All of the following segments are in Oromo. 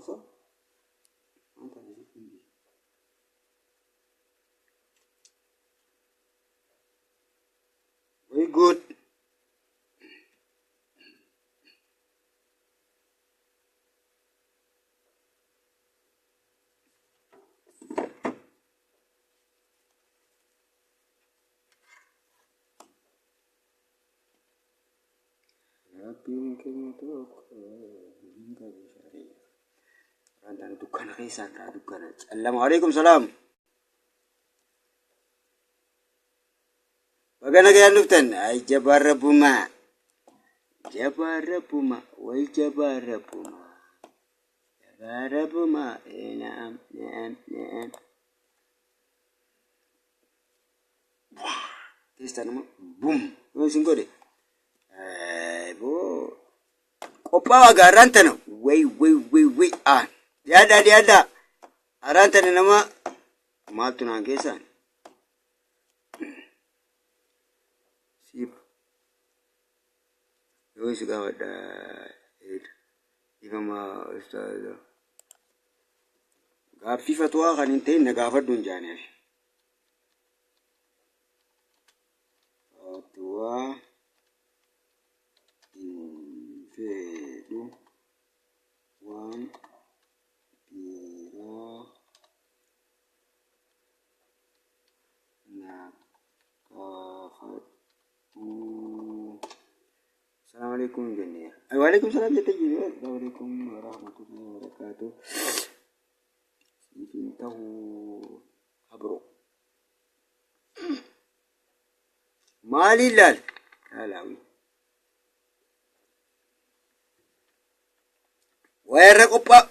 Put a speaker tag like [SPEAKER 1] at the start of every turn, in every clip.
[SPEAKER 1] Gorsa. Maal taate sitti? Very good. Rabbiin keenya tokko hin qabu shari'a. Rantaan dukkana keessaa kaa dukkana callama. Waalaikum salaam. Baga nagayaan dhuftan. Ay jabaa rabbumaa. Jabaa rabbumaa. Way jabaa rabbumaa. Jabaa rabbumaa. Ee na'am na'am na'am. Teessan immoo bum yoo isin godhe. Boo qophaa'aa gaarraan tana way way way way ah dhiyaadhaa dhiyaadhaa haraan tana nama maaltu naan keessaan siif yoo isi gaafadha ifama ustaaza gaaffii fatwaa kan hin ta'in na gaafadhu hin jaaneef. Fatwaa hin fedhu waan biraa na gaafadhu. Assalamu alaikum jenneera. Waalaikum salaam jettee jirti. Assalamu alaikum warahmatullahi wabarakatuh. Siif hin ta'u abro. Maaliin laal? Laalaawi. Waa irra qophaa.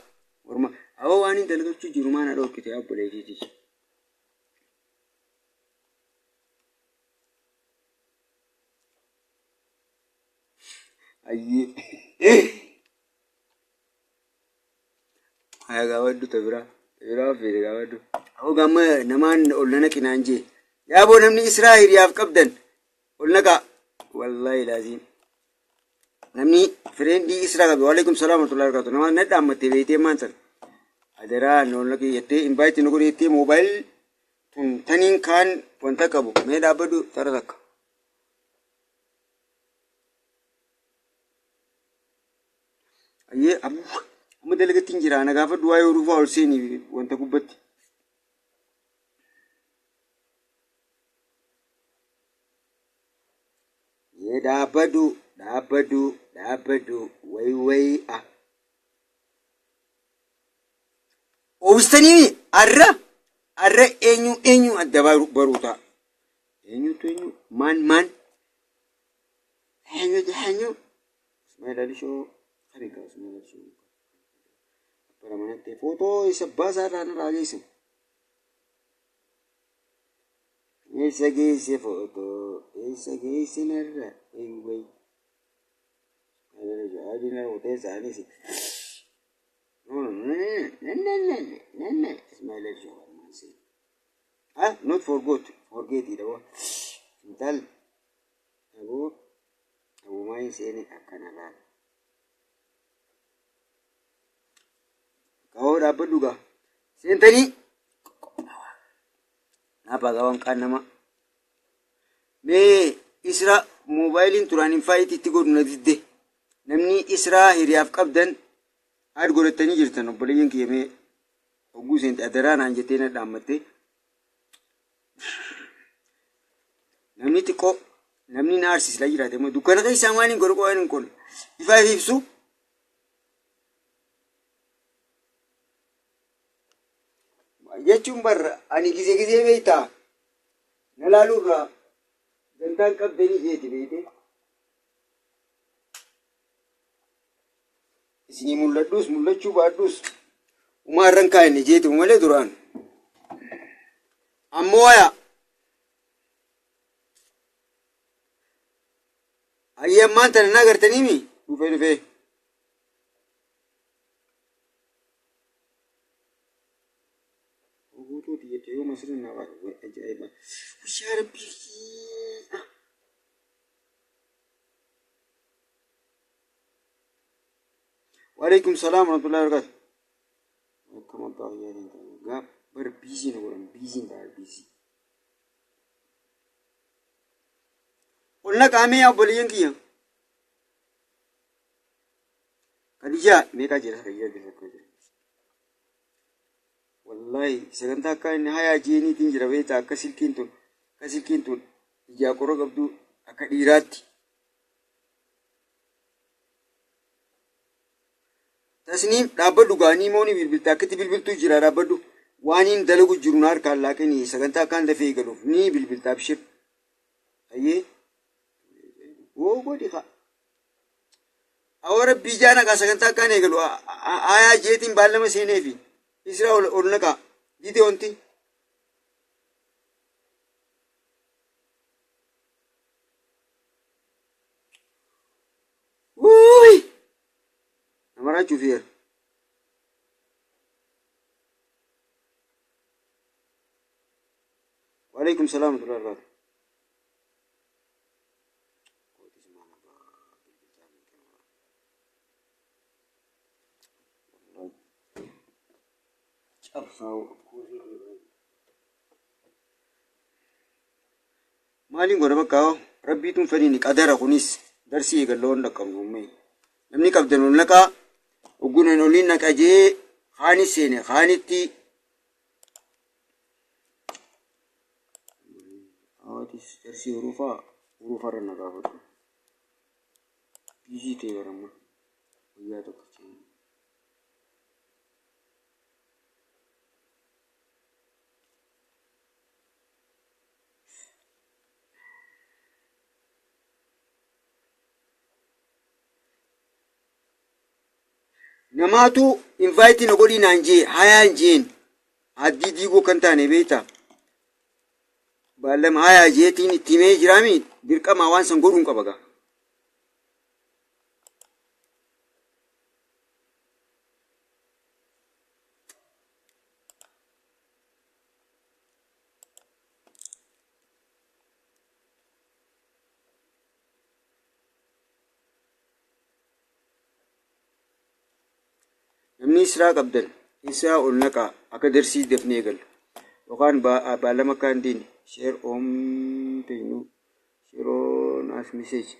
[SPEAKER 1] Orma aboo waan hin dalagachuu jiru maana dhoorkite obboleetiitis. Ayyee. Haya gaafadhu ta biraa. Ta biraa feete gaafadhu. Aboo gamma namaan ol nana qinaan jee. Yaa boo namni israa hiriyaaf qabdan ol naqaa. Wallaahi laaziim. Namni fireendii israa qabdu. Waalaikum salaam warahmatullahi wabarakatuh. Nama na dhaammatte beektee maan sana. Adaraa ol naqii jettee invite nu godhi jettee moobaayil tun taniin kaan wanta qabu. Mee dhaabbadhu tara takka. Ayyee abu amma dalagatti hin jira na gaafadhu waa'ee uruufaa ol seeni wanta gubbatti. Yee dhaabbadhu dhaabbadhu dhaabbadhu wayi wayi a. Oobistanii arra arra eenyu eenyu adda baruu ta'a. Eenyutu eenyu maan maan eenyutu eenyu. Ismail Alishoo kami kaa Ismail Alishoo. Abbara manatti footoo isa baasaa irraa narraa geesse. Eessa geesse footoo eessa geesse narra wayi wayi. Ismail Alishoo adiin narra otee isaanis. No no no no no no no no Ismail Alishoo barmaasee. Ah not forgot forget dha. Intal aboo Abumaa hin seene akkana laal. Kawoo dhaabbadhu gaa. Seentanii. Naaphaa gawaan qaan nama. Mee isra moobaayiliin turaan hin faayitii itti godhu na didde. Namni israa hiriyaaf qabdan aad godhattanii jirtan obboleeyyan kiyya mee hogguu seente adaraa naan jettee na dhaammatte. Namni xiqqoo namni na aarsis la jiraate immoo dukkana keessaa maaliin godhu qo'aan hin qollu. Ifaa ifi ibsu. Jechuun barra ani gizee gizee beektaa na laaluu irraa dantaan qabdanii jeeti beekte. Isinii mul'adhuus mul'achuu baadhuus umaa irran kaa'inne jeetu malee duraan. Ammoo waya. Ayyee ammaan tana na agartaniimi dhufee dhufee. Guutuu xiyyeette yoo masriin na baatu ajaa'iba. Yaa Rabbii. Waalaikum salaam warahmatullahi wabarakatuh. Abbaa kiyyaatiin ta'e. Gaaf bar biizii na godhan biiziin ta'a biizii. Ol naqaamee obboleeyyan kiyya. Khadijaa meeqaa jira Khadijaa jira akkana jira. Wallaahi sagantaa akka inni hayaa jeeniitiin jira beektaa akka silkiin tun akka silkiin tun ijaa qorra qabdu akka dhiiraatti. Tasniim dhaabbadhu gaa ni moo ni bilbilta akkatti bilbiltuu jira dhaabbadhu waaniin dalagu jiru na harkaan laaqini sagantaa akkaan dafee eegaluuf ni bilbilta abshir. Ayyee woo godhi kaa. Awoo rabbii ijaa naqaa sagantaa akkaan eegalu aayaa jeetiin baallama seeneefi israa ol ol naqaa dide wanti. Wuuy! Nama raachuuf yeera. Waalaikum salaam wa rahmatullahi wa barakatuh. Maaliin godha bakka hoo rabbiituun fedhiin qadara kunis darsii eegalla waan dhaqqabnu ummee namni qabdan ol naqaa oggunan oliin naqa jee kaani seene kaanitti Awatis darsii hurufaa hurufarra na gaafadhu biizii ta'e baramma guyyaa tokkicha. Namaatu invite na godhii naan jee hayaan jeen addii diigoo kan taane beekta. Baallama hayaa jeetiin itti himee jiraami dirqamaa waan san godhuun qaba gaa. Namni israa qabdan israa ol naqaa akka darsii dafnee eegallu yookaan baallama akka hin diine share on page nu share on as message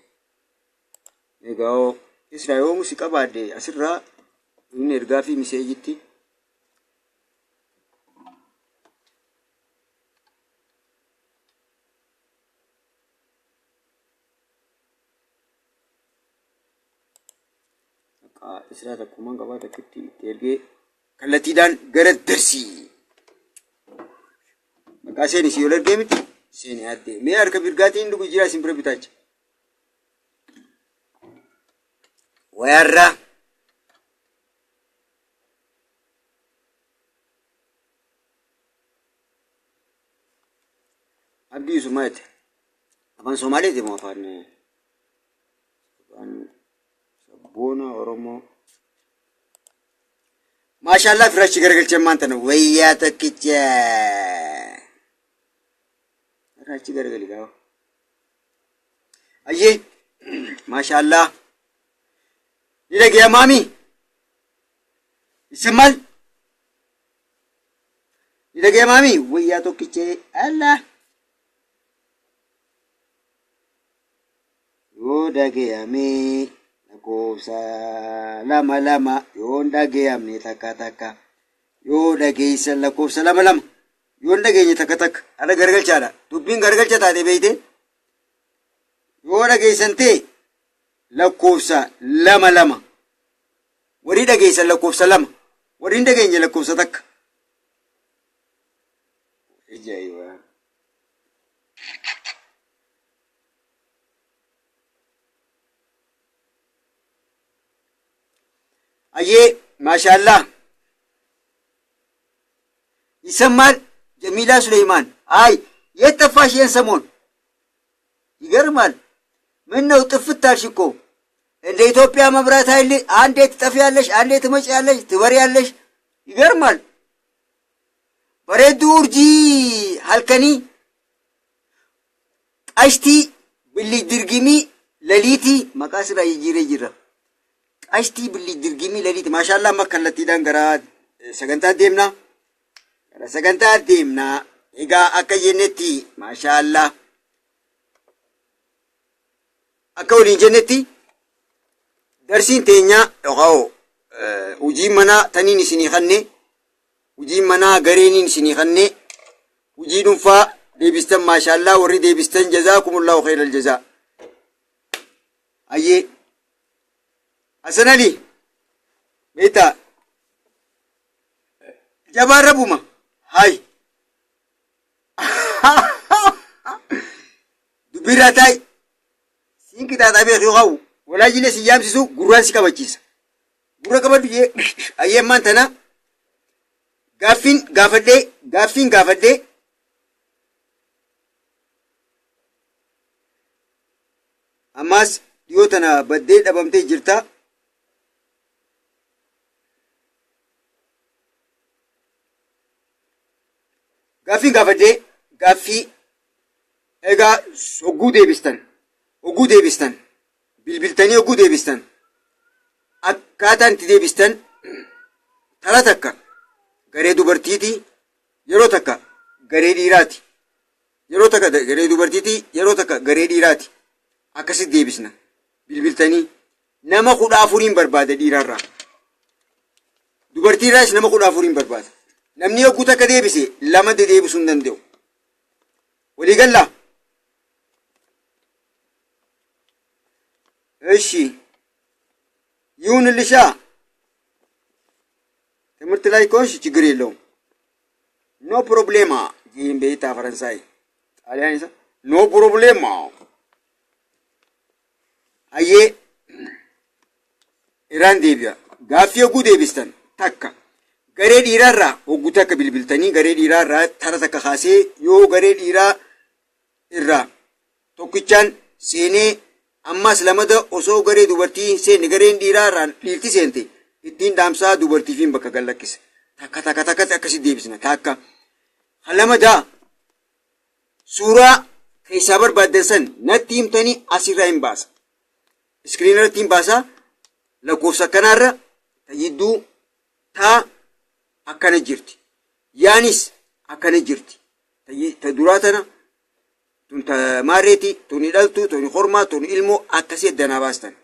[SPEAKER 1] egaa hoo israa yoomu si qabaadde asirraa inni ergaa fi miseejitti Maqaa israa takkumaan qabaa takkitti itti ergee kallattiidhaan gara darsii. Maqaa seeni si ol ergee miti seeni addee. Mee harka mirgaatiin dhugu jira isin bira bitaacha. Wayaarraa. Abdii Yusuf maal jette? Afaan Somaaleeti moo afaan afaan sabboona Oromoo? Maashaallah firaachi garagalchee ammaan tana wayyaa tokkicha. Firaachi garagali gaafa. Ayyee maashaallah. Ni dhagaya maami. Isin maal? Ni dhagaya maami wayyaa tokkicha Allah. Yoo dhagayame lakkoofsa lama lama yoo hin dhagayamne takka takka yoo dhageessan lakkoofsa lama lama yoo hin dhageenye takka takka ala garagalchaadha dubbiin garagalcha taate beeyte yoo dhageessan ta'e lakkoofsa lama lama warri dhageessan lakkoofsa lama warri hin dhageenye lakkoofsa takka. Ajaa'iba. Ayyee maashaallah. ይሰማል ጀሚላ ሱለይማን አይ የት ጠፋሽ ይሄን ሰሞን ይገርማል ምን ነው ጥፍት አልሽ እኮ እንደ ኢትዮጵያ መብራት ኃይል አንዴ ትጠፊያለሽ አንዴ ትመጪያለሽ ትበሪያለሽ ይገርማል bareedduu urjii halkanii qashtii billi dirgimii laliitii maqaa sirraa jijjiiree jira. Qashtii billi dirgimii laliitii maashaallaa amma kallattiidhaan gara Sagantaa deemnaa. Gara sagantaa deemnaa. Egaa akka jennetti maashaallah. Akka waliin jennetti darsiin teenyaa yookaan hojii manaa taniin isinii kanne, hojii manaa gareeniin isinii kanne, hojii dhuunfaa deebistan, maashaallah, warri deebistan jazaakumullahu khairal jazaa. Ayyee. Hasan Ali beektaa jabaan rabbuma hay dubbiirraa taa'i siin qixaaxaa beeku yoo qabu walaajilee si yaamsisu gurraan si qabachiisa. Gurra qabadhu jee. Ayyee, ammaan tana gaaffiin gaafadhee, gaaffiin gaafadhee ammaas dhiyoo tana baddee dhabamtee jirta. Gaaffiin gaafadhee gaaffii egaa hogguu deebistan bilbiltanii hogguu deebistan, akkaataan itti deebistan tara takka garee dubartiiti, yeroo takka garee dhiiraati, yeroo takka garee dubartiiti, yeroo takka garee dhiiraati. Akkasitti deebisna. Bilbiltanii nama 14n barbaada dhiiraarraa, dubartiirraas nama 14n barbaada. Namni yogguu takka deebise lama deebisuu hin danda'u. Waliigallaa? እሺ ይሁንልሻ። ትምህርት ላይ ከሆንሽ ችግር የለውም። No problema ጂን ቤታ ፈረንሳይ ጣሊያን isa no problema. Ayyee, irraan deebi'a. Gaaffii hogguu deebistan takka garee dhiiraarraa hogguu takka bilbiltanii, garee dhiiraarraa tara takka kaasee, yoo garee dhiiraa irraa tokkichaan seenee ammas lamada osoo garee dubartii hin seenne gareen dhiiraa irraan dhiirti seente ittiin dhaamsaa dubartiifiin bakka gallakkise. Takka takka takkatti akkasi deebisna. Takka lamadaa suuraa keessaa barbaaddan san natti himtanii asirraa hin baasa. Screen irratti hin baasa. Lakkoofsa akkanaarra tajidduu taa akkana jirti. Yaanis akkana jirti. Ta duraa tana tun ta maarreeti, tuni dhaltu, tuni hormaa, tuni ilmoo, akkasii addanaa baastan.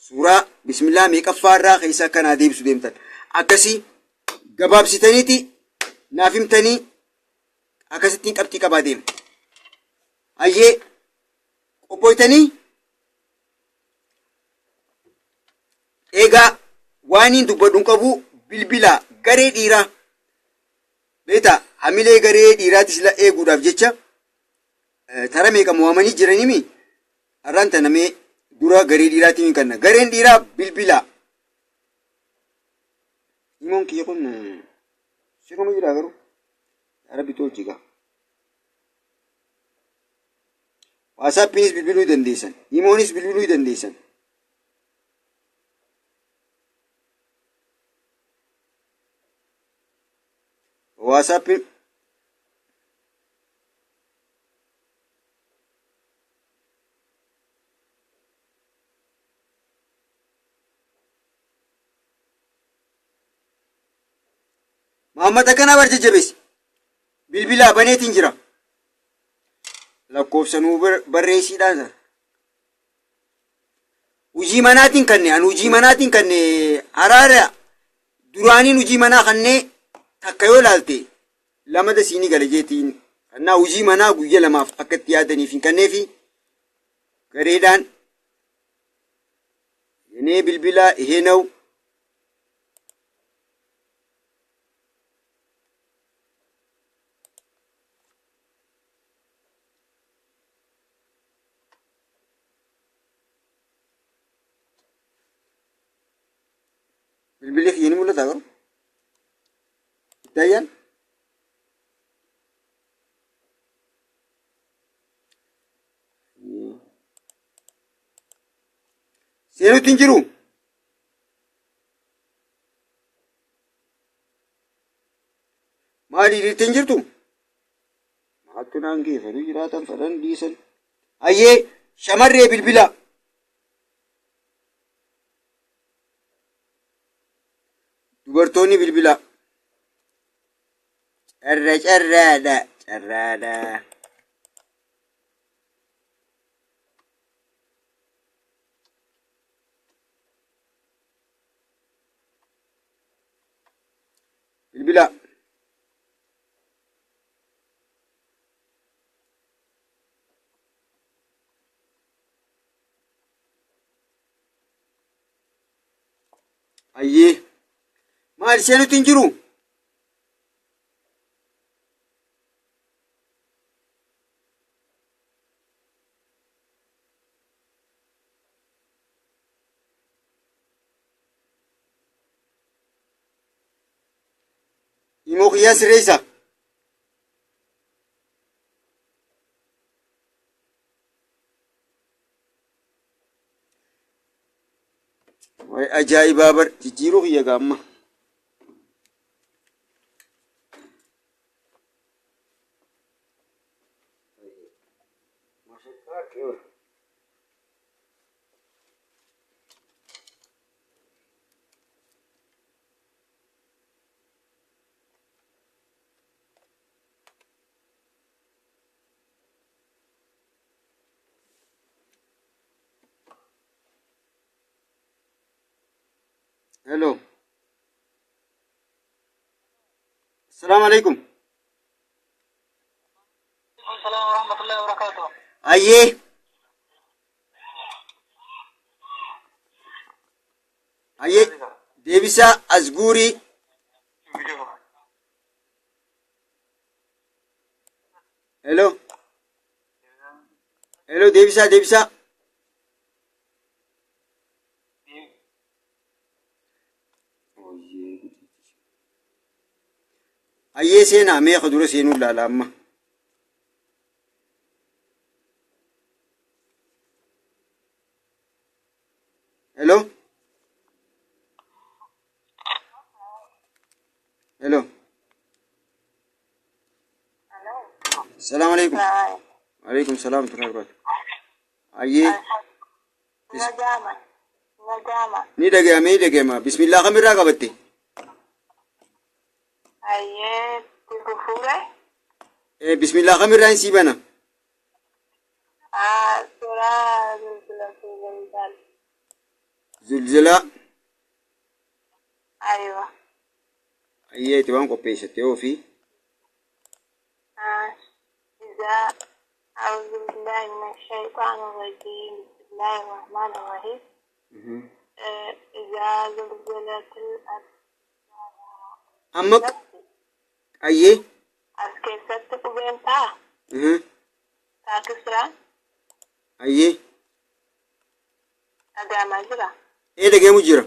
[SPEAKER 1] Suuraa bismillaa meeqaffaarraa keessa akkanaa deebisu deemtan. Akkasii gabaabsitaniiti naaf himtanii akkasittiin qabxii qabaa deema. Ayyee, qophooytanii? Egaa waan hin dubbadhu qabu. Bilbila garee dhiiraa beektaa hamilee garee dhiiraatis la eeguudhaaf jecha tara meeqa mo'amanii jiranimi har'aan tanamee dura garee dhiiraatiin hin kanna. Gareen dhiiraa bilbila. Imoon kiyya kun siruma jira garuu rabbi tolchi gaa. WhatsAppiinis bilbiluu dandeessan, imoonis bilbiluu dandeessan. WhatsAppiin Muhammad akkanaa bar jajjabeessi. Bilbilaa baneetiin jira. Lakkoofsa nuu barreessiidhaan sana. Hojii manaatiin kanne, an hojii manaatiin kanne araara duraaniin hojii manaa kannee takka yoo ilaalte lamada siinii gala jeetiin kannaa hojii manaa guyya lamaaf akka itti yaadaniif hin kanneefi gareedhaan yenee bilbilaa ihee na'u. Bilbilli kiyya ni mul'ata garuu? Ittaayyaan? Seenutti hin jiru. Maali hiriirtee hin jirtu? Maaltu naan geeffanii jiraatan fedhan dhiisan. Hayyee, shamarree bilbila. Dubartoonni bilbilaa. Carra carraadha carraadha. Bilbilaa. Ayyee. Maal seenutti hin jiru? Imoo kiyyaa sirreessa. Way ajaa'ibaa bar jijjiiruu kiyya gaamma. Hello. Assalamu alaikum.
[SPEAKER 2] Assalamu warahmatullahi wabarakatuh.
[SPEAKER 1] Ayyee. Ayyee. Deebisaa Asguurii. Hello. Hello deebisaa deebisaa. Ayyee seenaa meeqa dura seenuu ilaala amma. Hello. Hello. Assalamu alaikum. Alaikum salam wa rahmatullahi wa barakatuh. Ayyee.
[SPEAKER 2] Nagama. Nagama.
[SPEAKER 1] Ni dhaga'ame ni dhaga'ama. Bismillah kamirraa qabatte?
[SPEAKER 2] Ayyee fufuure.
[SPEAKER 1] Bismillah kamirraa hin sii bana?
[SPEAKER 2] Suuraa zilzila zilzal.
[SPEAKER 1] Zilzilaa.
[SPEAKER 2] Aywa.
[SPEAKER 1] Ayyee itti waan qopheessatte ofii.
[SPEAKER 2] إذا أعوذ بالله من الشيطان الرجيم بسم الله الرحمن الرحيم إذا زلزلت الأرض
[SPEAKER 1] Amma ayyee.
[SPEAKER 2] As keessatti qubeen taa taa kisraan
[SPEAKER 1] Ayyee.
[SPEAKER 2] dhaga'amaa jira.
[SPEAKER 1] Ee dhaga'amu jira.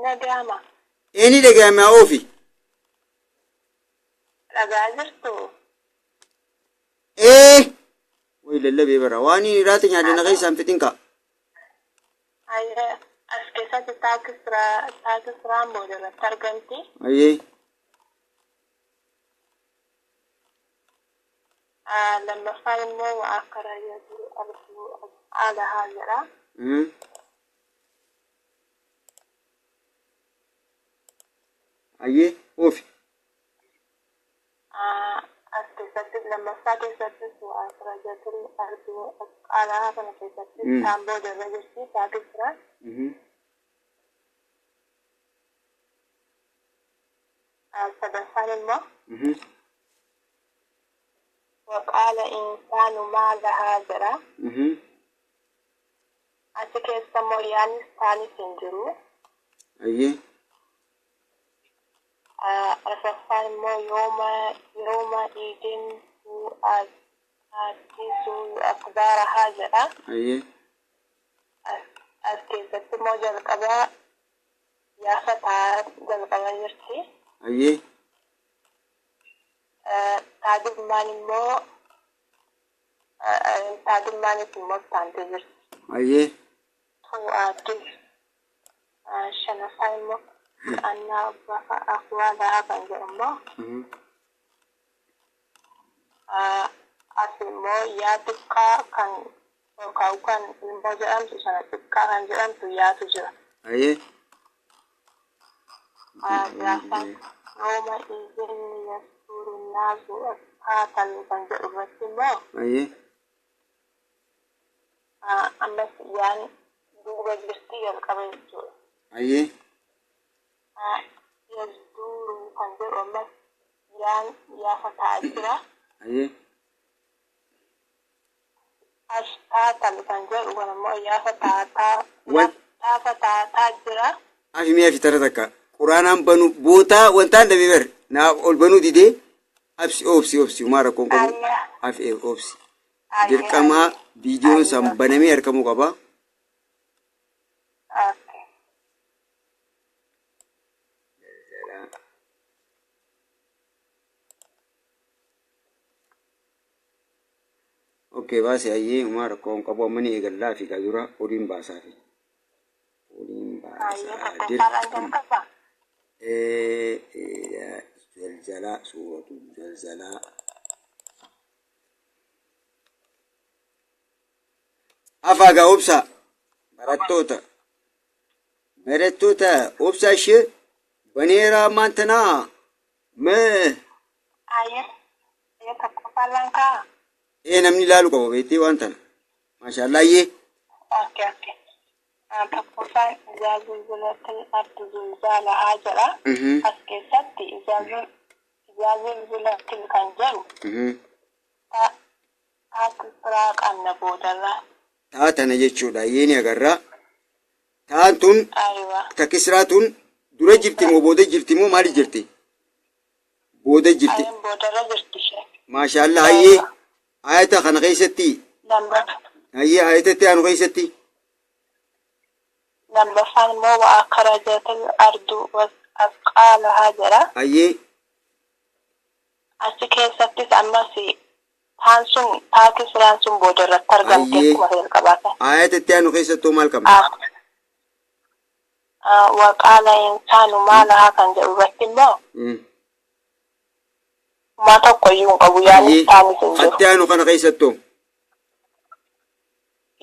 [SPEAKER 2] Naga'ama.
[SPEAKER 1] Ee ni dhaga'ama oofi.
[SPEAKER 2] Dhagaa jirtu.
[SPEAKER 1] Ee. Way lallabee bara waan inni raata nyaadde na keessaan fixin ka'a.
[SPEAKER 2] Ayyee as keessatti taa kisraa taa kisraan booda irratti argamti.
[SPEAKER 1] Ayyee.
[SPEAKER 2] Lammaffaan immoo waa akka raayyaa argu alahaa jedha.
[SPEAKER 1] Ayyee oofi.
[SPEAKER 2] As keessatti lammaffaa keessattis waa akka raayyaa argu alahaa kana keessatti taan booda irra jirti taa kisraan. Sadaffaan immoo وقال إنسان ما لها jedha. Achi keessa immoo yaadni taanis hin jiru.
[SPEAKER 1] Ayyee.
[SPEAKER 2] Arfaffaan immoo yooma yooma iidin aaddisu akbaarahaa jedha.
[SPEAKER 1] Ayyee.
[SPEAKER 2] As keessatti immoo jalqaba yaafataa jalqaba jirti.
[SPEAKER 1] Ayyee.
[SPEAKER 2] Taadhimmaan immoo taadhimmaanis immoo taantee jirti.
[SPEAKER 1] Ayyee.
[SPEAKER 2] Tu'aaddi shanaffaan immoo annaa bafa akwaalaa kan jedhu immoo as immoo yaa xiqqaa kan Yookaan kan ilmoo jedhamtu sana xiqqaa kan jedhamtu yaatu jira.
[SPEAKER 1] Ayyee.
[SPEAKER 2] Jaaffaan yooma izinni yasduuru naasu asxaatan kan jedhu irratti immoo
[SPEAKER 1] Ayyee.
[SPEAKER 2] Ammas yaan duuba jirti jalqaba jechuudha.
[SPEAKER 1] Ayyee.
[SPEAKER 2] Yasduuru kan jedhu ammas yaan yaafa ta'aa jira.
[SPEAKER 1] Ayyee.
[SPEAKER 2] Asxaatan kan jedhu kun immoo yaafa taataa
[SPEAKER 1] Wan-
[SPEAKER 2] yaafa taataa jira.
[SPEAKER 1] Afi mi'a fi tara takka. Quraanaan banu bootaa wantaan dhabe bar naaf ol banuu didee absi obsi obsi umaa rakkoon qabu
[SPEAKER 2] Ayyaa.
[SPEAKER 1] afi obsi.
[SPEAKER 2] Ayyaa.
[SPEAKER 1] Dirqamaa viidiyoon san banamee argamuu qaba.
[SPEAKER 2] Okay.
[SPEAKER 1] Okay, baase ayyee umaa rakkoon qabu amma ni eegallaa fi dura oliin baasaa fi. Oliin
[SPEAKER 2] Ayyaa
[SPEAKER 1] baasaa
[SPEAKER 2] tokkoffaadhaan
[SPEAKER 1] dirqama.
[SPEAKER 2] jalqaba.
[SPEAKER 1] Zalzalaa suuratu zalzalaa. Afaa gaa obsaa barattoota. Barattoota obsaa ishee baneeraa maantanaa mee
[SPEAKER 2] Ayyaa. Ayyaa tokkoffaadhaan kaa.
[SPEAKER 1] ee namni ilaalu qaba beektee waan tana. Maashaallah ayyee.
[SPEAKER 2] Okay, okay. Tokkoffaan izaa zulzilatil ardu zilzaalahaa jedha. As keessatti izaa zulzilatil kan jedhu taatu firaa qabna boodarra.
[SPEAKER 1] Taa tana jechuudha ayyee ni agarraa. Taan tun
[SPEAKER 2] Aywa.
[SPEAKER 1] takisraa tun dura jirti moo booda jirti moo maali jirti? Booda jirti.
[SPEAKER 2] Ayyeen boodarra jirti ishee.
[SPEAKER 1] Maashaallah ayyee. Ayata kana keessatti
[SPEAKER 2] Lamba
[SPEAKER 1] ayyee ayatatti aanu keessatti
[SPEAKER 2] lammaffaan immoo wa akhrajatil ardu asqaalahaa jedha.
[SPEAKER 1] Ayyee.
[SPEAKER 2] Achi keessattis ammas taan sun taati firaan sun boodarratti argamte
[SPEAKER 1] Ayyee.
[SPEAKER 2] akkuma jalqabaata.
[SPEAKER 1] Ayatatti aanu keessatti maal qabna?
[SPEAKER 2] Waqaala insaanu maalahaa kan jedhu irratti immoo maa tokko iyyuu hin qabu yaani
[SPEAKER 1] Ayyee.
[SPEAKER 2] taanis hin jiru.
[SPEAKER 1] Atti aanu kana keessattuu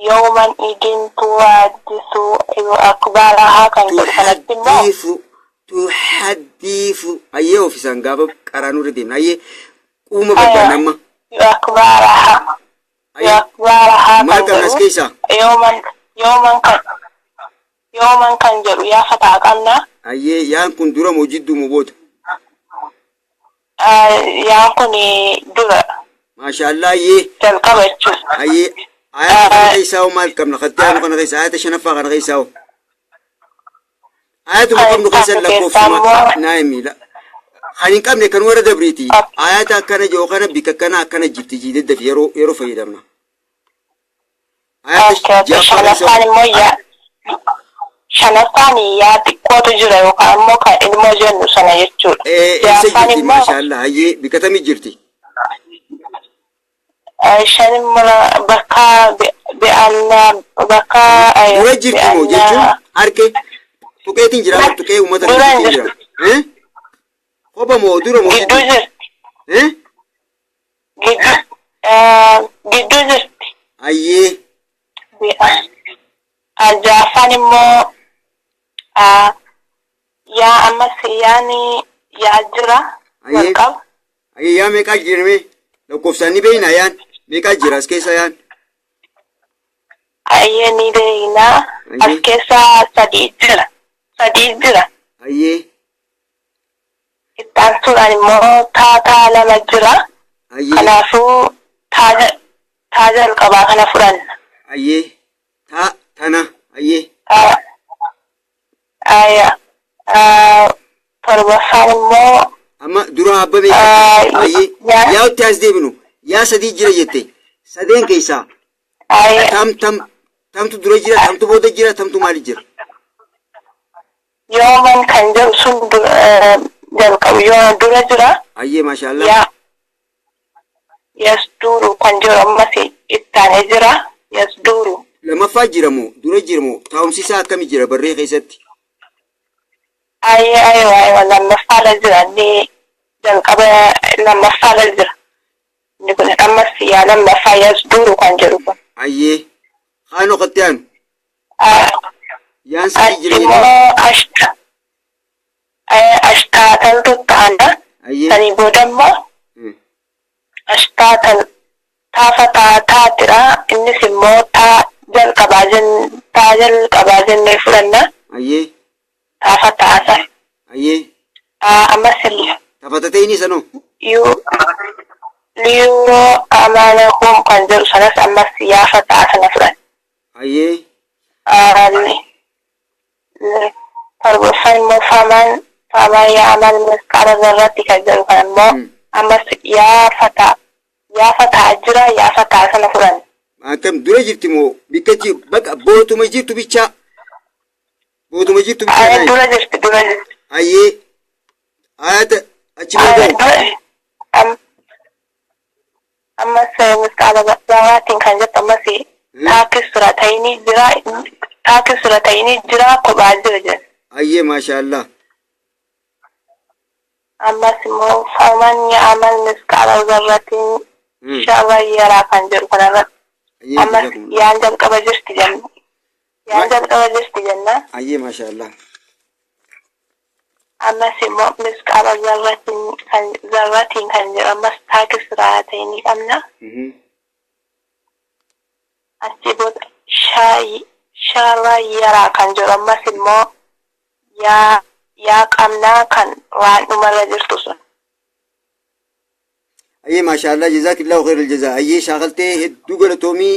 [SPEAKER 2] Yooman idin tuwaaddisu akbaarahaa kan jedhu kanatti immoo
[SPEAKER 1] tuhaddiifu tuhaddiifu ayyee ofisaan gaafa qaraanuu irra deemna ayyee quuma barbaanna amma
[SPEAKER 2] akbaarahaa
[SPEAKER 1] ayyee
[SPEAKER 2] akbaarahaa
[SPEAKER 1] maal
[SPEAKER 2] kan
[SPEAKER 1] qabna as
[SPEAKER 2] jedhu
[SPEAKER 1] keessaa
[SPEAKER 2] yooman yooman kan yooman kan jedhu yaafataa qabna.
[SPEAKER 1] Ayyee, yaan kun dura moo jidduu moo booda?
[SPEAKER 2] Yaan kun dura
[SPEAKER 1] Maashaallah ayyee.
[SPEAKER 2] jalqaba jechuudha.
[SPEAKER 1] Ayyee, ayata kana keessaa hoo maal qabna? Katti aanu kana keessaa ayata shanaffaa kana keessaa hoo ayatuma qabnu
[SPEAKER 2] Kan
[SPEAKER 1] keessa
[SPEAKER 2] itti aanu
[SPEAKER 1] lakkoofsuma
[SPEAKER 2] keessaa immoo
[SPEAKER 1] naa himi. Kan hin qabne kan warra dabriiti. Ayata akkana jiru kana bikka akkana akkana jirti jiideddafi yeroo yeroo fayyadamna. Ayata
[SPEAKER 2] Okay, okay.
[SPEAKER 1] ja'affaa keessa
[SPEAKER 2] Shanaffaan immoo yaa shanaffaan yaa xiqqootu jira yookaan immoo kan ilmoo jennu sana jechuudha.
[SPEAKER 1] Eessa
[SPEAKER 2] Ja'affaan
[SPEAKER 1] jirti?
[SPEAKER 2] immoo
[SPEAKER 1] Maashaallah ayyee, bikka tamii jirti?
[SPEAKER 2] Shan immoo bakka bi'annaa bakka
[SPEAKER 1] Dura jirti moo jechuun
[SPEAKER 2] bi'annaa
[SPEAKER 1] harke tuqeetiin jira tuqee uummata
[SPEAKER 2] dura hin
[SPEAKER 1] gidduutiin
[SPEAKER 2] jirtu.
[SPEAKER 1] Jira kopha moo dura moo
[SPEAKER 2] Gidduu
[SPEAKER 1] jidduu
[SPEAKER 2] jirti. Gidduu gidduu jirti.
[SPEAKER 1] Ayyee.
[SPEAKER 2] Ja'affaan immoo yaa ammas yaani yaa jira
[SPEAKER 1] Ayyee.
[SPEAKER 2] jalqaba.
[SPEAKER 1] Ayyee, yaa meeqaa jirame? Lakkoofsaan ni beeyna. Yaan meeqaa jira as keessa yaan?
[SPEAKER 2] Ayyee, ni beeynaa. As
[SPEAKER 1] Ayyee.
[SPEAKER 2] keessa sadii jira. Sadii jira.
[SPEAKER 1] Ayyee.
[SPEAKER 2] Itti aansuudhaan immoo taataa lama jira.
[SPEAKER 1] Ayyee.
[SPEAKER 2] Kanaafuu taa jalqabaa kana fudhanna.
[SPEAKER 1] Ayyee, taa tana ayyee.
[SPEAKER 2] Ayya. Torbaffaan immoo
[SPEAKER 1] Amma dura abba meeqaa? Ayyee.
[SPEAKER 2] Yaa
[SPEAKER 1] Yaa itti as deebinu yaa sadii jira jette sadeen keessaa
[SPEAKER 2] ayya
[SPEAKER 1] tam tam tamtu dura jira, tamtu booda jira, tamtu maali jira?
[SPEAKER 2] Yooman kan jedhu sun jalqabu yoo dura jira.
[SPEAKER 1] Ayyee, maashaallah.
[SPEAKER 2] Yaa yasduuru kan jedhu ammas itti aanee jira. Yasduuru.
[SPEAKER 1] Lamaffaa jira moo dura jira moo taa'umsi isaa akkami jira barree keessatti?
[SPEAKER 2] Ayyee, aywa, aywa, lammaffaarra jira inni jalqaba lammaffaarra jira. Inni kun ammas yaa lammaffaa yasduuru kan jedhu kun.
[SPEAKER 1] Ayyee. Haanoo katti aanu. Yaan sadii jira
[SPEAKER 2] Achi
[SPEAKER 1] jedhee.
[SPEAKER 2] immoo ashtaatantu ta'ana.
[SPEAKER 1] Ayyee.
[SPEAKER 2] Sanii booda immoo ashtaatan taafa taatira. Innis immoo taa jalqabaa taa jalqabaa jennee fudhanna.
[SPEAKER 1] Ayyee.
[SPEAKER 2] Taafa taasa.
[SPEAKER 1] Ayyee.
[SPEAKER 2] Ammas immoo
[SPEAKER 1] Tafatatee inni sanoo.
[SPEAKER 2] liyuroo amaanakum kan jedhu sanas ammas yaafa taa sana fudhanna.
[SPEAKER 1] Ayyee.
[SPEAKER 2] Torbaffaan immoo faman faman ya'mal misqaala zarratti kan jedhu kan immoo ammas yaafa ta'a jira yaafa ta'a sana fudhanna.
[SPEAKER 1] Akkam dura jirti moo bikka bakka bootuma jirtu bichaa. Bootuma jirtu bichaa
[SPEAKER 2] Ay,
[SPEAKER 1] naayi.
[SPEAKER 2] dura jirti dura jirti.
[SPEAKER 1] Ayyee. Ayata achi
[SPEAKER 2] Ay,
[SPEAKER 1] booda.
[SPEAKER 2] dura ammas misqaala zarraatiin kan jettu ammas taakis jira taakis jira kophaa jira jedha.
[SPEAKER 1] Ayyee maashaallah.
[SPEAKER 2] Ammas immoo faman ya'mal misqaala zarratiin sharran yaraa kan jedhu kanarratti
[SPEAKER 1] Ayyee
[SPEAKER 2] ammas
[SPEAKER 1] jazakumullah.
[SPEAKER 2] yaan jalqaba jirti jenna. Yaan jalqaba jirti jenna.
[SPEAKER 1] Ayyee maashaallah.
[SPEAKER 2] Ammas immoo misqaala zarratiin kan jedhu ammas taakis qabna. Achi booda sharran yaraa kan jedhu ammas immoo yaa qabnaa kan waan dhumarra jirtu sun.
[SPEAKER 1] Ayyee maashaallah jazaakillahu khairal jazaa. Ayyee shaakaltee hedduu galatoomii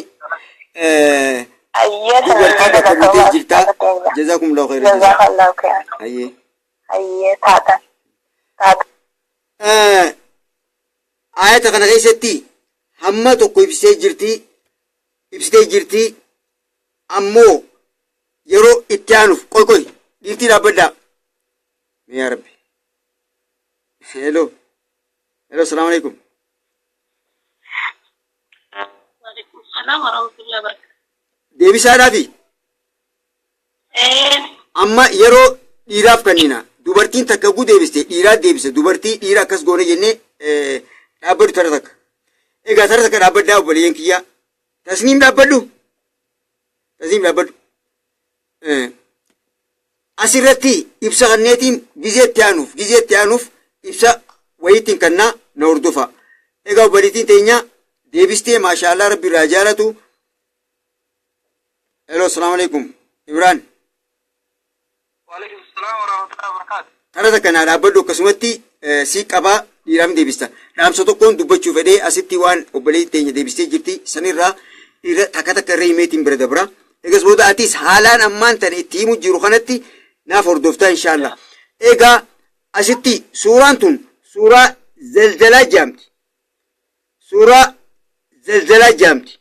[SPEAKER 2] Ayyee sana
[SPEAKER 1] dubartii bakka buutee jirta.
[SPEAKER 2] galatooma.
[SPEAKER 1] Jazakumullahu khairal jazaa.
[SPEAKER 2] Jazakallahu khairan.
[SPEAKER 1] Ayyee.
[SPEAKER 2] Ayyee taatan. Taatan.
[SPEAKER 1] Ayata kana keessatti hamma tokko ibsitee jirti. Ibsitee jirti. Ammoo yeroo itti aanuuf qoy qoy dhiirtii dhaabbadhaa. Yaa Rabbi. Hello. Hello, salaamu alaikum.
[SPEAKER 2] Waalaikum salaam warahmatullahi wabarakatuh.
[SPEAKER 1] Deebisaadhaafi amma yeroo dhiiraaf kennina. Dubartiin takka guu deebiste dhiiraa deebise dubartii dhiira akkas goone jennee dhaabbadhu tara takka. Egaa tara takka dhaabbadhaa obboleeyyan kiyyaa. Tasniim dhaabbadhu. Tasniim dhaabbadhu. Asirratti ibsa kanneetiin gizee itti aanuuf ibsa wayiitiin kannaa na hordofa. Egaa obboleettiin teenya deebistee maashaallah rabbi irraa jaalatu. Hello, salaamu alaikum. Imraan.
[SPEAKER 3] Waalaikum salaam warahmatullahi wabarakatuh.
[SPEAKER 1] Tara takka naa dhaabbadhu akkasumatti si qabaa dhiiraaf deebista. Dhaamsa tokkoon dubbachuu fedhee asitti waan obboleettiin teenya deebistee jirti sanirraa irra takka takka irra himeetiin bira dabra. Egas booda atis haalaan ammaan tana itti himu jiru kanatti naaf hordoftaa inshaallah. Egaa asitti suuraan tun suuraa zalzalaa jedhamti. Suuraa zalzalaa jedhamti.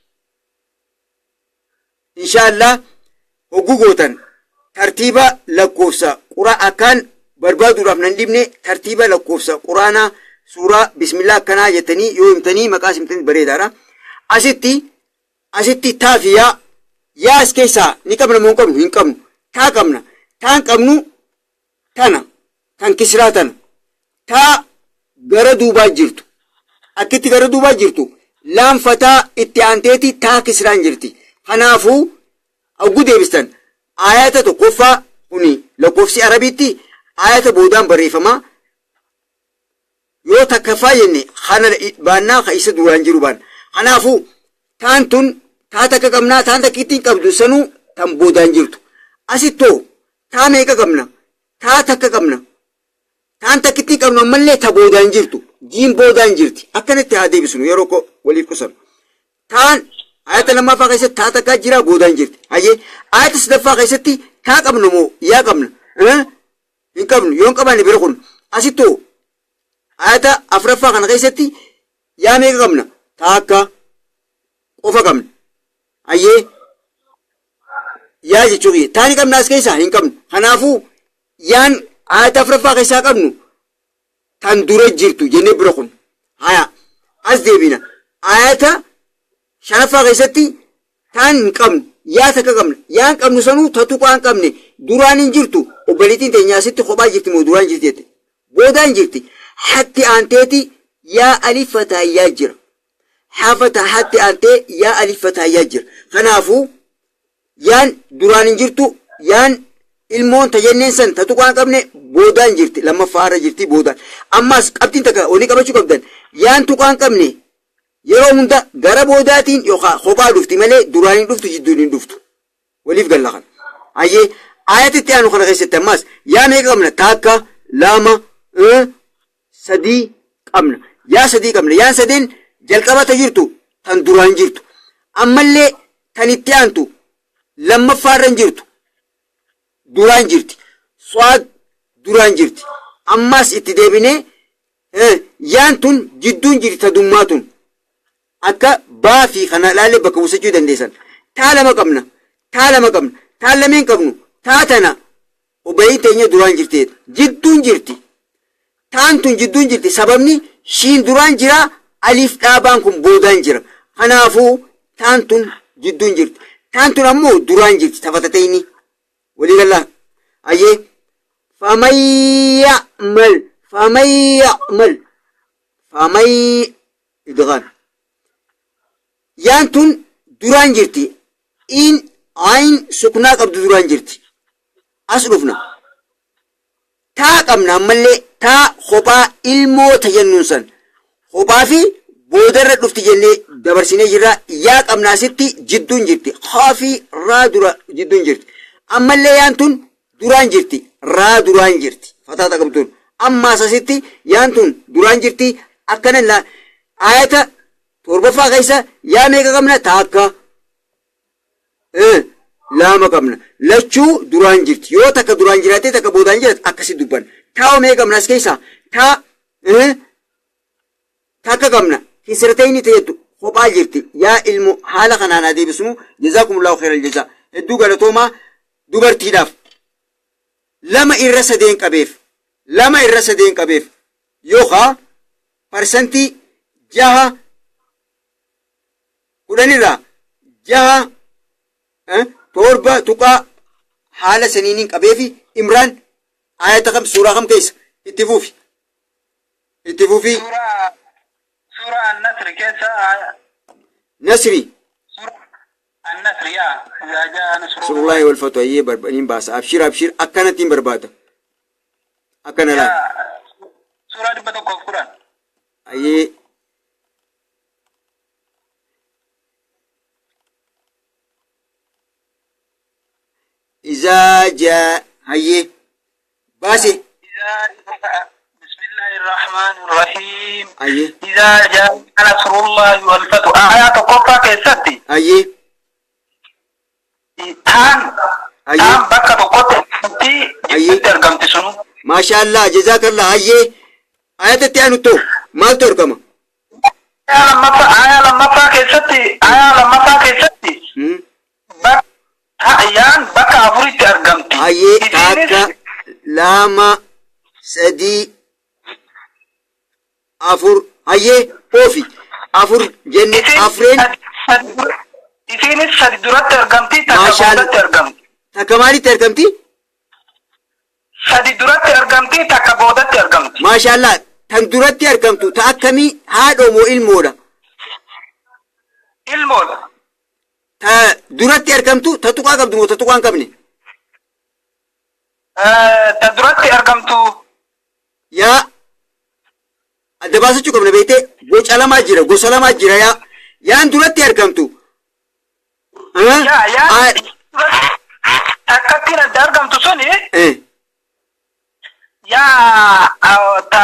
[SPEAKER 1] Inshaallah hogguu gootan tartiiba lakkoofsa qura akkaan barbaaduudhaaf nan dhibne tartiiba lakkoofsa quraanaa suuraa bismillaa akkanaa jettanii yoo himtanii maqaa himtanii bareedaadha. Asitti taa fi yaa yaa as keessaa ni qabna moo hin qabnu hin qabnu taa qabna taan qabnu tana kan kisraa tana taa gara duubaa jirtu akkitti gara duubaa jirtu laanfataa itti aanteeti taa kisraan jirti. Kanaafuu hogguu deebistan ayata tokkoffaa kuni lakkoofsi arabiitti ayata boodaan barreeffama. Yoo takkaffaa jenne kana baannaa ka isa duraan jiru baana. Kanaafuu taan tun taa takka qabnaa taan takkitti hin qabdu sanuu tan boodaan jirtu. Asittoo taa meeqa qabna? Taa takka qabna. Taan takkitti hin qabnu ammallee ta boodaan jirtu. Jiin boodaan jirti. Akkanatti haa deebisnu yeroo ko waliif qusanu. Taan ayata lammaffaa keessatti taa takkaa jira boodaan jirti. Hayyee ayata sadaffaa keessatti taa qabnu moo yaa qabna? Hin qabnu yoo hin qabaanne bira kun asittoo ayata afuraffaa kana keessatti yaa meeqa qabna? Taakka qofa qabna. Hayyee yaa jechuu kiyya taa ni qabna as keessaa hin qabnu. Kanaafuu yaan ayata afuraffaa keessaa qabnu tan dura jirtu jennee bira kun. Haya as deebina ayata shanaffaa keessatti taan hin qabnu yaa takka qabna yaa hin qabnu sanuu ta tuqaa hin qabne duraan hin jirtu obboleettiin teenya asitti kophaa jirti moo duraan jirti jette boodaan jirti hatti aanteeti yaa alifataa yaa jira hafataa hatti aantee yaa alifataa yaa jira kanaafuu Yaan duraan hin jirtu, yaan ilmoon tajanneen san ta tuqaa hin qabne boodaan jirti, lammaffaa irra jirti boodaan. Ammas qabxiin takka olii qabachuu qabdan, yaan tuqaa hin qabne yeroo hunda gara boodaatiin yookaan kophaa dhufti malee duraan hin dhuftu, jidduun hin dhuftu. Waliif galla kana. Hayyee, ayatitti aanu kana keessatti ammas yaa meeqa qabna? Takka, lama, sadii qabna. Yaa sadii qabna. Yaan sadeen jalqaba ta jirtu tan duraan jirtu. Ammallee tan itti aantu lammaffaa irra hin jirtu. Duraan jirti. Su'aad duraan jirti. Ammas itti deebinee yaan tun jidduun jirti, ta dummaa tun. Akka baa fi kana ilaalee bakka buusachuu dandeessan. Taa lama qabna. Taa lama qabna. Taa lameen qabnu. Taa tana obayiin teenya duraan jirti. Jidduun jirti. Taan tun jidduun jirti. Sababni shiin duraan jira, aliif dhaabaan kun boodaan jira. Kanaafuu taan tun jidduun jirti. Taan tun ammoo duraan jirti. Tafatatayni. Walii gallaa. Ayyee. Faman ya'mal. Faman ya'mal. Faman idghaam. Yaan tun duraan jirti. In ayn suknaa qabdu duraan jirti. As dhufna. Taa qabna ammallee, taa kophaa ilmoo tajannuun san. Kophaa fi boodarra dhufti jennee dabarsinee jirra. Yaa qabna asitti, jidduun jirti. Haa fi raa dura jidduun jirti. Ammallee yaan tun duraan jirti. Raa duraan jirti. Fataata qabduun. Ammaas asitti yaan tun duraan jirti. Akkana la ayata torbaffaa keessa yaa meeqa qabna? Takka. Lama qabna. Lachuu duraan jirti. Yoo takka duraan jiraatte, takka boodaan jiraate akkasi dubban. Taa meeqa qabna as keessaa? Taa takka qabna. Kisratayni ta'ettu kophaa jirti. Yaa ilmo haala kanaan adeebisnu. Jazaakumullahu khairal jazaa. Hedduu galatoomaa. Dubartiidhaaf 2/3 qabeef. 2/3 qabeef. Yookaan 6%, 10 irraa 6, torba tuqaa haala saniiniin qabeefi. Imraan, ayata kam, suuraa kam keessa? Itti fufi. Itti fufi.
[SPEAKER 3] Suuraa An-Nasr keessa.
[SPEAKER 1] Nasri.
[SPEAKER 3] Suuraa An-Nasr, yaa إذا جاء نصر
[SPEAKER 1] Nasrullahi wal fathu. Ayyee, barbaniin baasa. Abshir, abshir, akkanattiin barbaada. Akkana laal.
[SPEAKER 3] Suuraa 110.
[SPEAKER 1] Ayyee. إذا جاء, hayyee, baase.
[SPEAKER 3] إذا بسم الله الرحمن الرحيم.
[SPEAKER 1] Ayyee.
[SPEAKER 3] إذا جاء نصر الله والفتح, آية tokkoffaa keessatti taan taan bakka tokkotti argamti, jidduutti argamti sunu.
[SPEAKER 1] Maashaallah, jazaakallah. Hayyee, ayatatti aanutto maaltu argama?
[SPEAKER 3] Aayaa lammaffaa keessatti yaan bakka afuritti argamti.
[SPEAKER 1] Hayyee.
[SPEAKER 3] Isiinis
[SPEAKER 1] Takka, lama, sadii, afur. Hayyee, oofi. Afur jenne. Afreen.
[SPEAKER 3] Isiinis sadi duratti argamti, takka
[SPEAKER 1] Maashaalla.
[SPEAKER 3] boodatti argamti.
[SPEAKER 1] Takka maalitti argamti?
[SPEAKER 3] Sadi duratti argamti, takka boodatti argamti.
[SPEAKER 1] Maashaallah. Tan duratti argamtu ta akkamii, haadha moo ilmoodha?
[SPEAKER 3] Ilmoodha.
[SPEAKER 1] Ta duratti argamtu ta tuqaa qabdu moo ta tuqaa hin qabne?
[SPEAKER 3] Ta duratti argamtu.
[SPEAKER 1] Yaa adda baasachuu qabna beektee, goca lamaa jira, gosa lamaa jira. Yaa yaan duratti argamtu.
[SPEAKER 3] Yaa yaa takkattiin adda argamtu suni yaa ta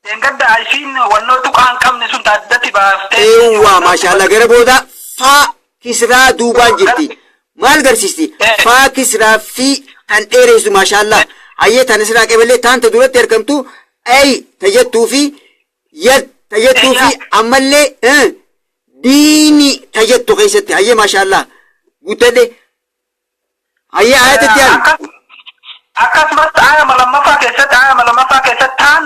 [SPEAKER 3] Deengadda isiin wannoo tuqaa hin qabne sun ta addatti baaftee.
[SPEAKER 1] Eewwa, maashaallah, gara booda faa kisraa duubaan jirti. Maal garsiisti? Faa kisraa fi tan dheeressu. Maashaallah. Hayyee, tan israa qabalee taan ta duratti argamtu ay ta jettuu fi yad ta jettuu fi ammallee diini ta jettu keessatti. Hayyee, maashaallah. Guuttadhe. Hayyee, ayatatti aanu.
[SPEAKER 3] Akkasumas aayaa lammaffaa keessatti taan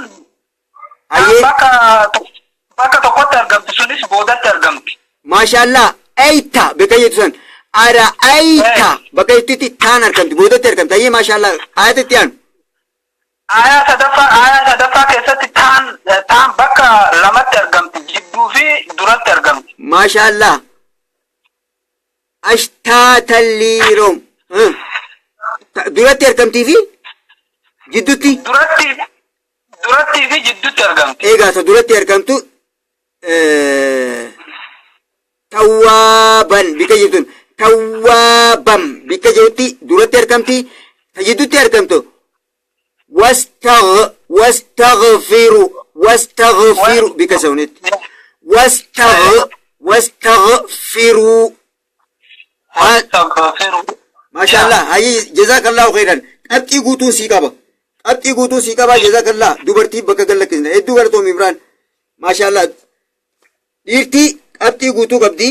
[SPEAKER 3] bakka tokkotti argamti, sunis boodatti argamti.
[SPEAKER 1] Maashaallah, ayta bakka jettu san ara ayta bakka jettutti taan argamti, boodatti argamti. Hayyee, maashaallah, ayatatti aanu.
[SPEAKER 3] Aayaa sadaffaa keessatti taan bakka lamatti argamti, jidduu fi duratti argamti.
[SPEAKER 1] Maashaallah. Ashtaatan liiroom. Duratti argamtii fi jidduutti.
[SPEAKER 3] Duratti fi jidduutti argamti.
[SPEAKER 1] Egaa ta duratti argamtu tawwaaban bika jirtun tawwaabam bika jirti duratti argamti ta jidduutti argamtu wastaghfiru wastaghfiru bika sawnitti wastaghfiru.
[SPEAKER 3] Wastaghfiru.
[SPEAKER 1] Maashaallah, hayyi jazakallahu khairan. Qabxii guutuu sii qaba. Qabxii guutuu sii qaba jazakallah. Dubartii bakka gallakkisna. Hedduu galatoomi Imraan. Maashaallah. Dhiirtii qabxii guutuu qabdi.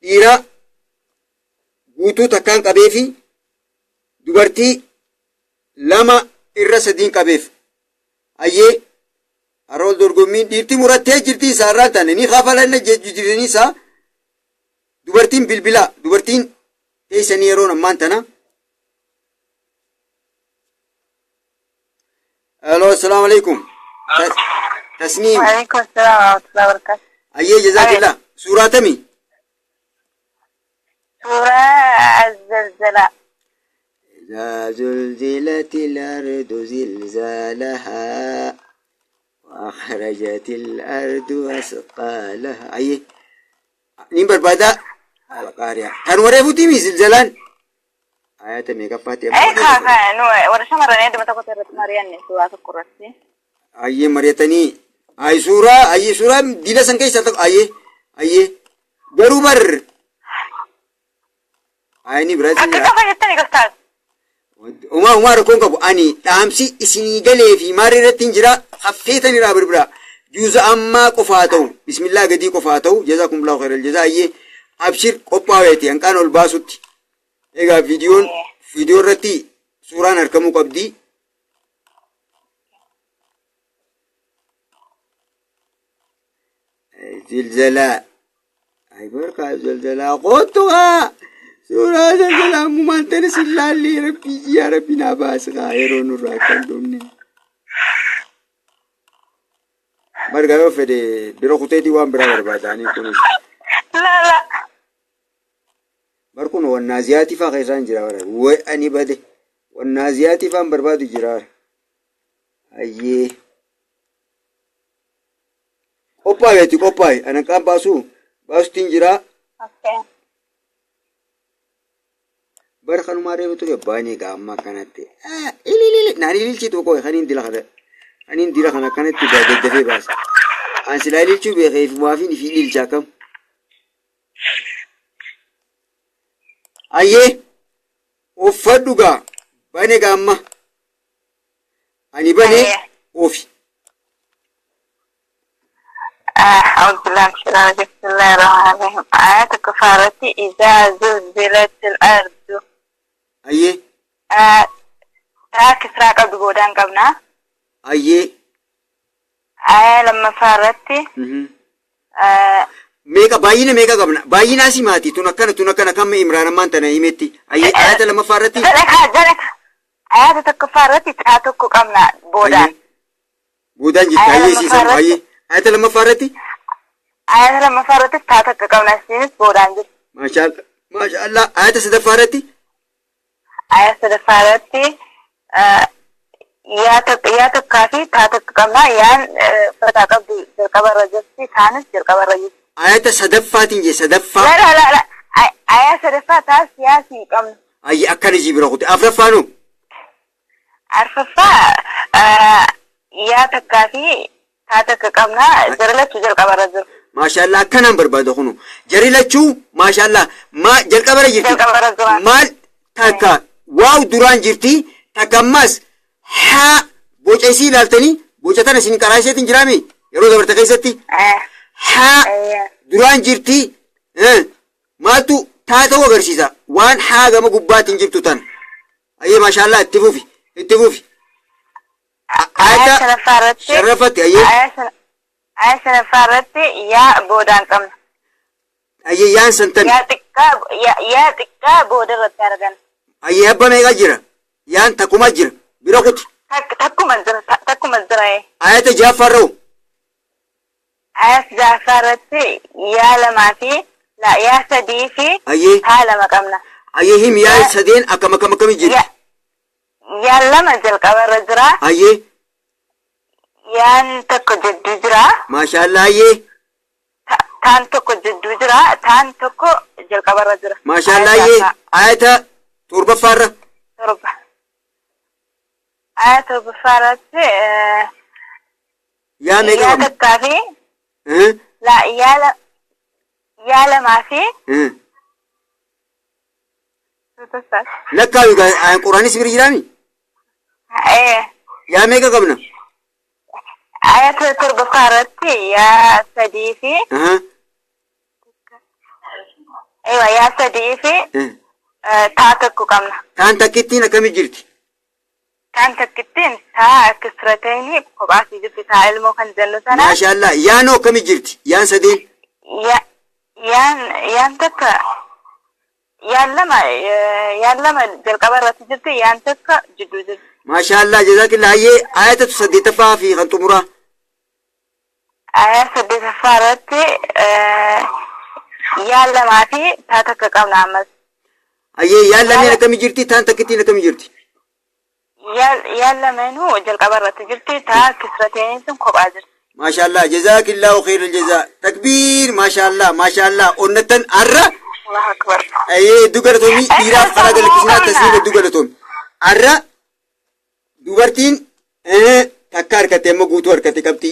[SPEAKER 1] Dhiira guutuu takkaan qabeefi dubartii 2 irra 3 qabeef. Hayyee harool dorgommiin dhiirtii murattee jirti isaarraa taane ni kafalanna jiranii isaa dubartiin bilbilaa dubartiin teessanii yeroon ammaan tana. Alo, assalaamu alaikum. Tasniim.
[SPEAKER 2] Waalaikum salaam warahmatullahi wabarakatuh.
[SPEAKER 1] Ayyee jazaakillah. Suuraa tamii?
[SPEAKER 2] Suuraa Az-Zalzalaa.
[SPEAKER 1] إذا زلزلت الأرض زلزالها وأخرجت الأرض أثقالها. أي نمبر بدا القارعة كان وريفو تيمي زلزالان آيات ميقفات.
[SPEAKER 2] Ee kaa nu warra shamarranii adduma tokko irratti mari'anne suuraa tokko irratti.
[SPEAKER 1] Ayyee mari'atanii ay suuraa ayyee suuraa diina san keessaa tokko ayyee ayyee garuu bar ayini biraas
[SPEAKER 2] Akka qofa jettanii gostaas.
[SPEAKER 1] Umaa umaa rakkoon qabu ani dhaamsi isinii galee fi maal irratti hin jira haffeetan irraa birbira juuza ammaa qofaa ta'u bismillaa gadii qofaa ta'u jazaakumullahu khairal jazaa. Ayyee abshir qophaa'eeti hanqaan ol baasutti. Egaa viidiyoon viidiyoo irratti suuraan argamuu qabdi. Zilzalaa ay barkaa zilzalaa kootu haa suuraa zilzalaa ammumaan tana sin laallee rabbii yaa rabbi naa baasi haa yeroo nurraa akka hin dhumne. Marga yoo fedhe bira kuteetii waan biraa barbaadanii kunis.
[SPEAKER 2] La la.
[SPEAKER 1] Bar kun wannaaziyaati faa keessaan jira bara. Way ani bade wannaaziyaati faan barbaadu jira. Ayyee. Qophaa'eeti qophaa'e anan qaan baasuu baasutiin jira.
[SPEAKER 2] Okay.
[SPEAKER 1] Bar kanumaa reefu ture baanii egaa amma akkanatti. Ililili naan ililchitu koo kaniin dila kana kaniin dila kana akkanatti daddafee baasa. An silaa ililchuu beekee fi waafiin fi ililcha akkam. Ayyee uffadhu gaa bane gaa amma ani bane ofi.
[SPEAKER 2] أعوذ بالله من الشيطان الرجيم بسم الله الرحمن الرحيم. آيات الكفارة إذا زلزلت الأرض.
[SPEAKER 1] Ayyee.
[SPEAKER 2] Taa kisraa qabdu boodaan qabna.
[SPEAKER 1] Ayyee.
[SPEAKER 2] Aayaa lammaffaa irratti
[SPEAKER 1] Meeqa baay'ina meeqa qabna? Baay'ina asii maati tun akkana tun akkana kam Imraan ammaan tana himetti. Ayyee ayata lammaffaa irratti.
[SPEAKER 2] Jedha jedha ayata tokkoffaa irratti taa tokko qabna boodaan.
[SPEAKER 1] Boodaan jirti ayyee siisan ayyee ayata lammaffaa irratti.
[SPEAKER 2] Ayata lammaffaa irratti taa tokko qabna isiinis boodaan jirti.
[SPEAKER 1] Maashaallah maashaallah ayata sadaffaa irratti.
[SPEAKER 2] Ayata sadaffaa irratti yaa tokkaa fi taa tokko qabna yaan fataa qabdu jalqaba irra jirti taanis jalqaba irra jirti.
[SPEAKER 1] Ayata sadaffaatiin jee sadaffaa.
[SPEAKER 2] La la la ayata sadaffaa taas yaasii qabna.
[SPEAKER 1] Ayyee akkana jibira kute afuraffaanoo.
[SPEAKER 2] Arfaffaa yaa takkaa fi taa takka qabna jara lachuu jalqaba irra jiru.
[SPEAKER 1] Maashaallah akkanaan barbaada kunu jari lachuu maashaallah maa jalqaba irra jirti.
[SPEAKER 2] Jalqaba irra jira.
[SPEAKER 1] Maal takka waaw duraan jirti takka ammas haa boca isii ilaaltanii boca tana isin karaa isheetiin jiraami yeroo dabarte keessatti haa duraan jirti maaltu taa ta'uu agarsiisa waan haa gama gubbaatiin jirtu tana. Ayyee maashaallah itti fufi itti fufi.
[SPEAKER 2] Ayata shanaffaa irratti.
[SPEAKER 1] Shanaffatti ayyee.
[SPEAKER 2] Ayata shanaffaa irratti yaa boodaan qabna.
[SPEAKER 1] Ayyee yaan santan.
[SPEAKER 2] Yaa xiqqaa booda irratti argan.
[SPEAKER 1] Ayyee abba meeqa jira? Yaan takkuma jira. Bira kuti.
[SPEAKER 2] Takkuma jira takkuma jira.
[SPEAKER 1] Ayata ja'affaa irra.
[SPEAKER 2] Ayata ja'affaa irratti yaa lamaa fi La yaa sadii fi
[SPEAKER 1] Ayyee.
[SPEAKER 2] taa lama qabna.
[SPEAKER 1] Ayyee him yaa sadeen akkam akkam akkamii jirti?
[SPEAKER 2] Yaan lama jalqabarra jira.
[SPEAKER 1] Ayyee.
[SPEAKER 2] Yaan tokko jidduu jira.
[SPEAKER 1] Maashaallah ayyee.
[SPEAKER 2] Taan tokko jidduu jira. Taan tokko jalqabarra jira.
[SPEAKER 1] Maashaallah ayyee. Ayata torbaffaarra.
[SPEAKER 2] Torba. Aya torbaffaa irratti
[SPEAKER 1] Yaa meeqa
[SPEAKER 2] yaa
[SPEAKER 1] qabna?
[SPEAKER 2] takkaa fi
[SPEAKER 1] Eh?
[SPEAKER 2] la yaa yaa lamaa fi
[SPEAKER 1] Eh. Lakkaawi gaa quraanis bira jiraami?
[SPEAKER 2] Eh,
[SPEAKER 1] Yaa meeqa qabna?
[SPEAKER 2] aya torbaffaa irratti yaa sadii fi
[SPEAKER 1] Aha.
[SPEAKER 2] Ewa yaa sadii fi
[SPEAKER 1] Eh.
[SPEAKER 2] taa tokko qabna.
[SPEAKER 1] Taan takkittiin akkamii jirti?
[SPEAKER 2] Taan takkittiin taa kisratayni kophaasii jirti taa ilmoo kan jennu sana.
[SPEAKER 1] Maashaallah yaanoo akkamii jirti? Yaan sadeen.
[SPEAKER 2] Yaan yaan takka yaan lama yaan lama jalqaba irratti jirti yaan takka jidduu jirti.
[SPEAKER 1] Maashaallah jazaakillah ayyee ayatatu saddeettaffaa fi kan xumuraa.
[SPEAKER 2] Aya saddeettaffaa irratti yaan lamaa fi taa takka qabna ammas.
[SPEAKER 1] Ayyee yaan lameen akkamii jirti? Taan takkittiin akkamii jirti?
[SPEAKER 2] Yaan lameenuu jalqaba irratti jirti taa kisratayni sun kophaa jirti.
[SPEAKER 1] Maashaallah jazaakillahu khairal jazaa. Takbiir maashaallah maashaallah onnattan arra
[SPEAKER 2] Allahu akbar.
[SPEAKER 1] ayyee hedduu galatoomii dhiiraaf karaa galakkisnaa tasniif hedduu galatoomi. Arra dubartiin takka harkatte amma guutuu harkatte qabdi.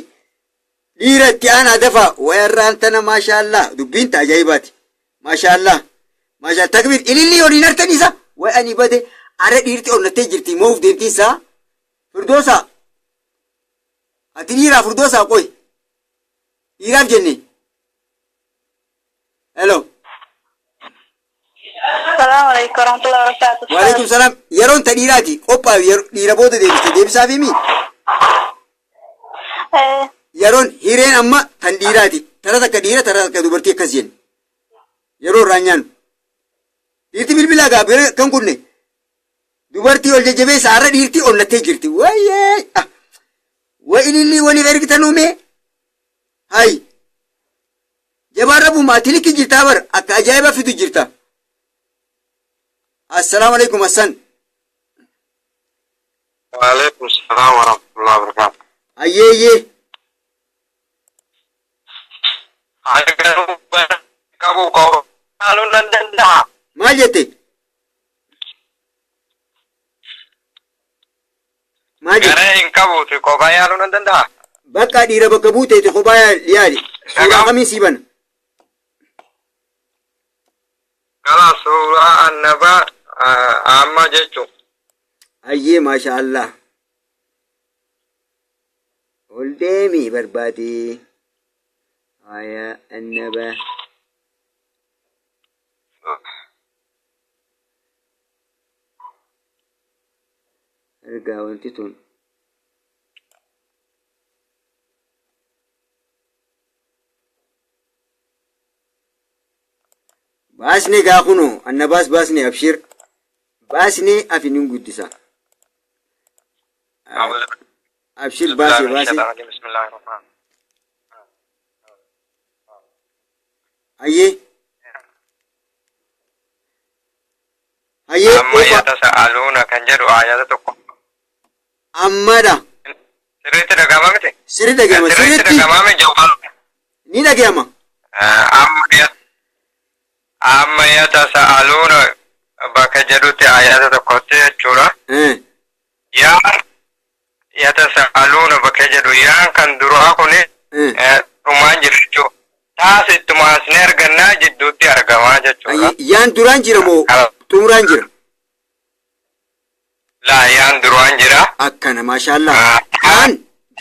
[SPEAKER 1] Dhiira itti aanaa dafa wayarraan tana maashaallah dubbiin ta ajaa'ibaati. Maashaallah maashaallah takbiir ilillii waliin harkan isa way ani bade arra dhiirti onnattee jirti moof deemtii isaa firdoosa ati dhiiraa firdoosa qoy dhiiraaf jenne. Hello.
[SPEAKER 2] Salaamu alaikum warahmatullahi wabarakatuh.
[SPEAKER 1] Waalaikum salaam. Yeroon ta dhiiraati qophaa'e dhiira booda deebiste deebisaaf himi. Yeroon hireen amma tan dhiiraati. Tara takka dhiira tara takka dubartii akkas jenna. Yeroo irraa nyaannu. Dhiirti bilbilaa gaa bira kan kunne. Dubartii ol jajjabeessa har'a dhiirti onnattee jirti. Wayyee! Wa ilillii waliif ergitan uume. Hay! Jabaan rabbumaa tiliki jirtaa bar akka ajaa'iba fidu jirta. Assalaamu alaikum Hassan.
[SPEAKER 4] Waalaikum salaam warahmatullahi wabarakatuh.
[SPEAKER 1] Ayyee ayyee.
[SPEAKER 4] Qabu qaba. Nan danda'a.
[SPEAKER 1] Maal jette? Maal jette?
[SPEAKER 4] Garee hin qabuuti kophaa yaaluu nan danda'a.
[SPEAKER 1] Bakka dhiira bakka buuteeti kophaa yaali. Suuraa kamiin sii bana?
[SPEAKER 4] Kala suuraa annabaa amma jechuun.
[SPEAKER 1] Ayyee maasha Allah. Ol deemii barbaade. Aya annabaa. Ergaa wanti tun. Baasnee gaa kunoo annabaas baasnee abshir. Baasnee afinin guddisa. Abshir baasee baasee. Ayyee. Ayyee
[SPEAKER 4] Amma
[SPEAKER 1] qofa
[SPEAKER 4] yatasa'aluuna kan jedhu ayata tokko.
[SPEAKER 1] ammadha.
[SPEAKER 4] Sirriitti dhaga'ama miti?
[SPEAKER 1] Sirri dhaga'ama
[SPEAKER 4] Sirriitti
[SPEAKER 1] sirriitti
[SPEAKER 4] dhaga'ama miti jawwaal.
[SPEAKER 1] ni dhaga'ama.
[SPEAKER 4] Amma yatasa'aluuna bakka jedhutti ayata tokkotti jechuudha. Yaa yatasa'aluuna bakka jedhu yaan kan duraa kuni dhumaan jira jechuudha. Taas ittuma asnee argannaa jidduutti argamaa jechuudha.
[SPEAKER 1] Yaan duraan jira moo xumuraan jira?
[SPEAKER 4] Laa yaan duraan jira.
[SPEAKER 1] Akkana maashaallah. Taan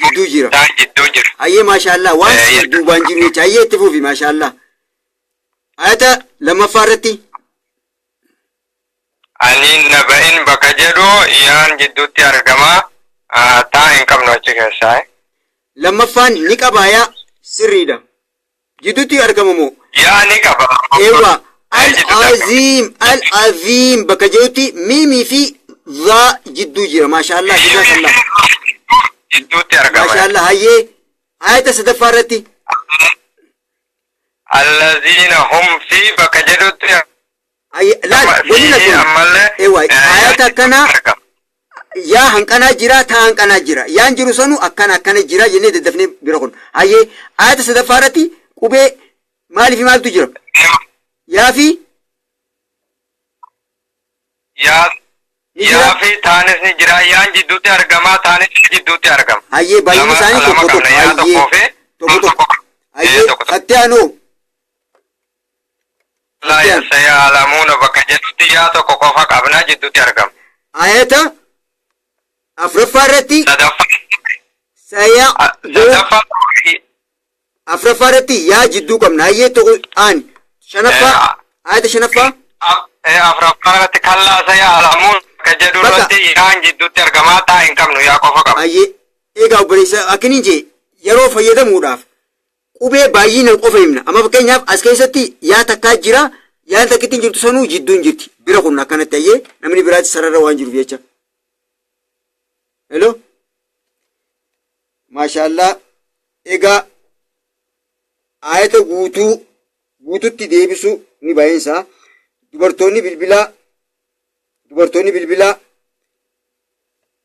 [SPEAKER 1] jidduu jira.
[SPEAKER 4] Taan jidduu jira.
[SPEAKER 1] Ayyee maashaallah waan duubaan jiru jecha ayyee itti fufi maashaallah. Ayata lammaffaa irratti
[SPEAKER 4] Ani naba'in bakka jedhu yaan jidduutti argamaa taa hin qabnu achi keessaa.
[SPEAKER 1] Lammaffaan ni qabaayaa sirriidha. Jidduutti argama moo?
[SPEAKER 4] Yaa ni qaba.
[SPEAKER 1] Eewwa al-aziim al-aziim bakka jedhutti miimii fi zaa jidduu jira maashaallah jazaakallah.
[SPEAKER 4] Jidduutti argama.
[SPEAKER 1] Maashaallah hayyee ayata sadaffaa irratti.
[SPEAKER 4] Allaziina hum fi bakka jedhutti
[SPEAKER 1] Laal wanni
[SPEAKER 4] fi
[SPEAKER 1] na
[SPEAKER 4] ammallee
[SPEAKER 1] Ewa, ayata akkanaa
[SPEAKER 4] argama.
[SPEAKER 1] Yaa hanqanaa jira, taa hanqanaa jira. Yaan jiru sanu akkana akkana jira jennee daddafnee bira kun. Hayyee, ayata sadaffaa irratti qubee maalii fi maaltu jira? Yaa fi
[SPEAKER 4] Yaa
[SPEAKER 1] ni jira.
[SPEAKER 4] Yaa fi taanis ni jira. Yaan jidduutti argama, taanis jidduutti argama.
[SPEAKER 1] Hayyee, baay'inni
[SPEAKER 4] Lama
[SPEAKER 1] isaanii
[SPEAKER 4] lama
[SPEAKER 1] tokko tokko.
[SPEAKER 4] qabna. Yaa
[SPEAKER 1] Hayyee,
[SPEAKER 4] tokkoo fi
[SPEAKER 1] tokko tokko.
[SPEAKER 4] tokko.
[SPEAKER 1] Hayyee,
[SPEAKER 4] Tokko tokko.
[SPEAKER 1] katti aanoo.
[SPEAKER 4] Laa yaalamuuna bakka jedhutti yaa tokko qofa qabna jidduutti argama.
[SPEAKER 1] Ayata afuraffaa irratti
[SPEAKER 4] Sadaffaa
[SPEAKER 1] sayaa
[SPEAKER 4] sadaffaa
[SPEAKER 1] afuraffaa irratti yaa jidduu qabna. Hayyee, tokko aan shanaffaa, ayata shanaffaa.
[SPEAKER 4] Afuraffaa irratti kallaa sayaalamuun bakka jedhu
[SPEAKER 1] Bakka.
[SPEAKER 4] irratti yaan jidduutti argamaa taa hin qabnu yaa qofa qabna.
[SPEAKER 1] Hayyee, egaa obboleessa akkiniin jee yeroo fayyadamuudhaaf qubee baay'inaan qofa himna. Amma fakkeenyaaf as keessatti yaa takkaa jira, yaan takkitti hin jirtu sanuu jidduu hin jirti. Bira kun akkanatti hayyee namni biraatti sarara waan jiruuf jecha. Hello? Maashaallah, egaa ayata guutuu guututti deebisu ni baay'insa. Dubartoonni bilbilaa, dubartoonni bilbilaa,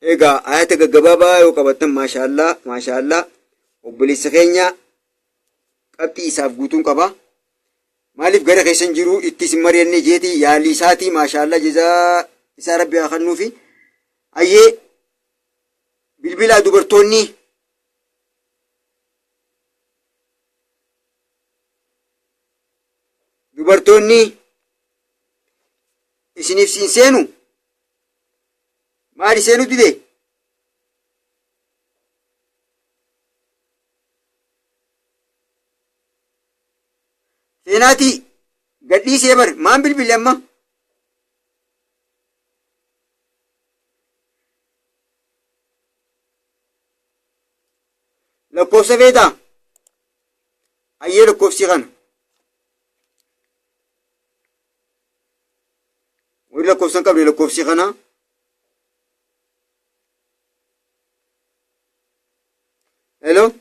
[SPEAKER 1] egaa ayata gaggabaabaa yoo qabattan maashaallah, maashaallah, obboleessa keenya qabxii isaaf guutuun qaba. Maaliif gara keessan jiru itti isin mari'anne jeeti yaalii isaatii maashaallah jazaa isaa rabbi haa kennuufi. Hayyee, bilbilaa dubartoonni. Dubartoonni isiniif siin seenu maali seenu dide? Seenaati gadhiisee bar maan bilbile amma? Lakkoofsa feetaa? Hayyee, lakkoofsi kana. Warri lakkoofsa hin qabne lakkoofsi kana. Hello?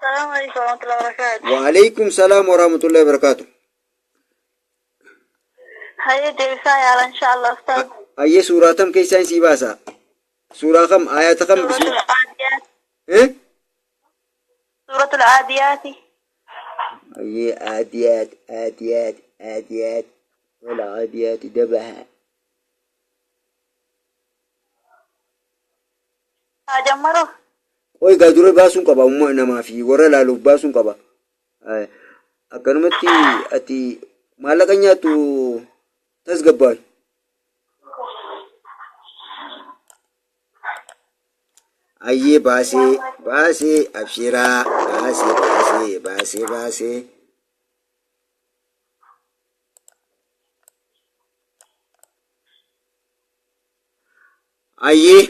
[SPEAKER 2] السلام عليكم ورحمة الله وبركاته.
[SPEAKER 1] وعليكم السلام ورحمة الله وبركاته.
[SPEAKER 2] Hayyee, deebisaa yaala inshallah ustaz.
[SPEAKER 1] Hayyee, suuraa tam keessaan sii baasa? Suuraa kam, ayata kam?
[SPEAKER 2] سورة
[SPEAKER 1] Bismi
[SPEAKER 2] العاديات.
[SPEAKER 1] Eh?
[SPEAKER 2] سورة العاديات.
[SPEAKER 1] Hayyee, عاديات عاديات عاديات والعاديات ضبحا.
[SPEAKER 2] Haa jammaru.
[SPEAKER 1] Qoy gaa, dura baasuun qaba umma namaa fi warra laaluuf baasuun qaba. Akkanumatti ati maallaqa nyaattu tasgabbaayu. Hayyee, baasee baasee, abshiraa, baasee baasee baasee baasee. Hayyee.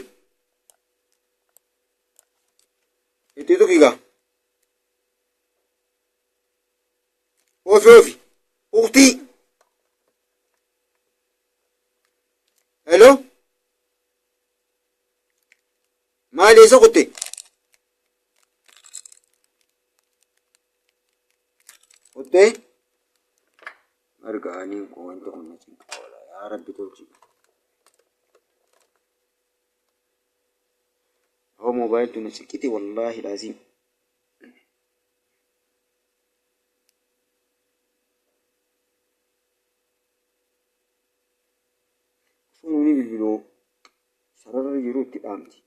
[SPEAKER 1] Itti tuqigaa. Oofi oofi. Uktii. Hello? Maali, eessa kutte? Kuttee? Argaaniin koo wanti kun na cinqa oola. Yaa Rabbi tolchi. Hoo moobaayiltu na cinqiti wallaahi laazim. Osoo namni bilbiloo sararra jiru itti dhaamti.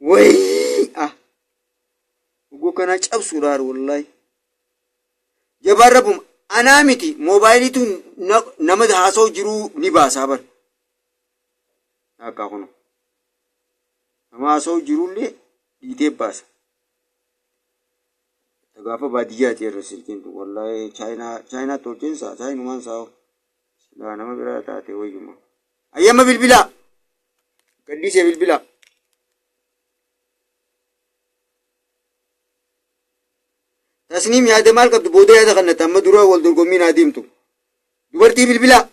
[SPEAKER 1] Wayii ah! Dhuguu kana cabsuudhaan wallaahi. Jabaan rabbuma anaa miti, moobaayiliitu nama haasa'u jiruu ni baasaa bar. Akka kun nama haasa'u jirullee dhiitee baasa. Gaafa baadiyyaati irra silkiin tun wallaahi chaayinaa chaayinaa tolcheensa chaayinumaan saa'u silaa nama biraa taate wayyuma. Ayyama bilbilaa. Gadhiisee bilbilaa. Tasniim yaada maal qabdu? Booda yaada kannata, amma dura wal dorgommiin haa deemtu. Dubartii bilbilaa.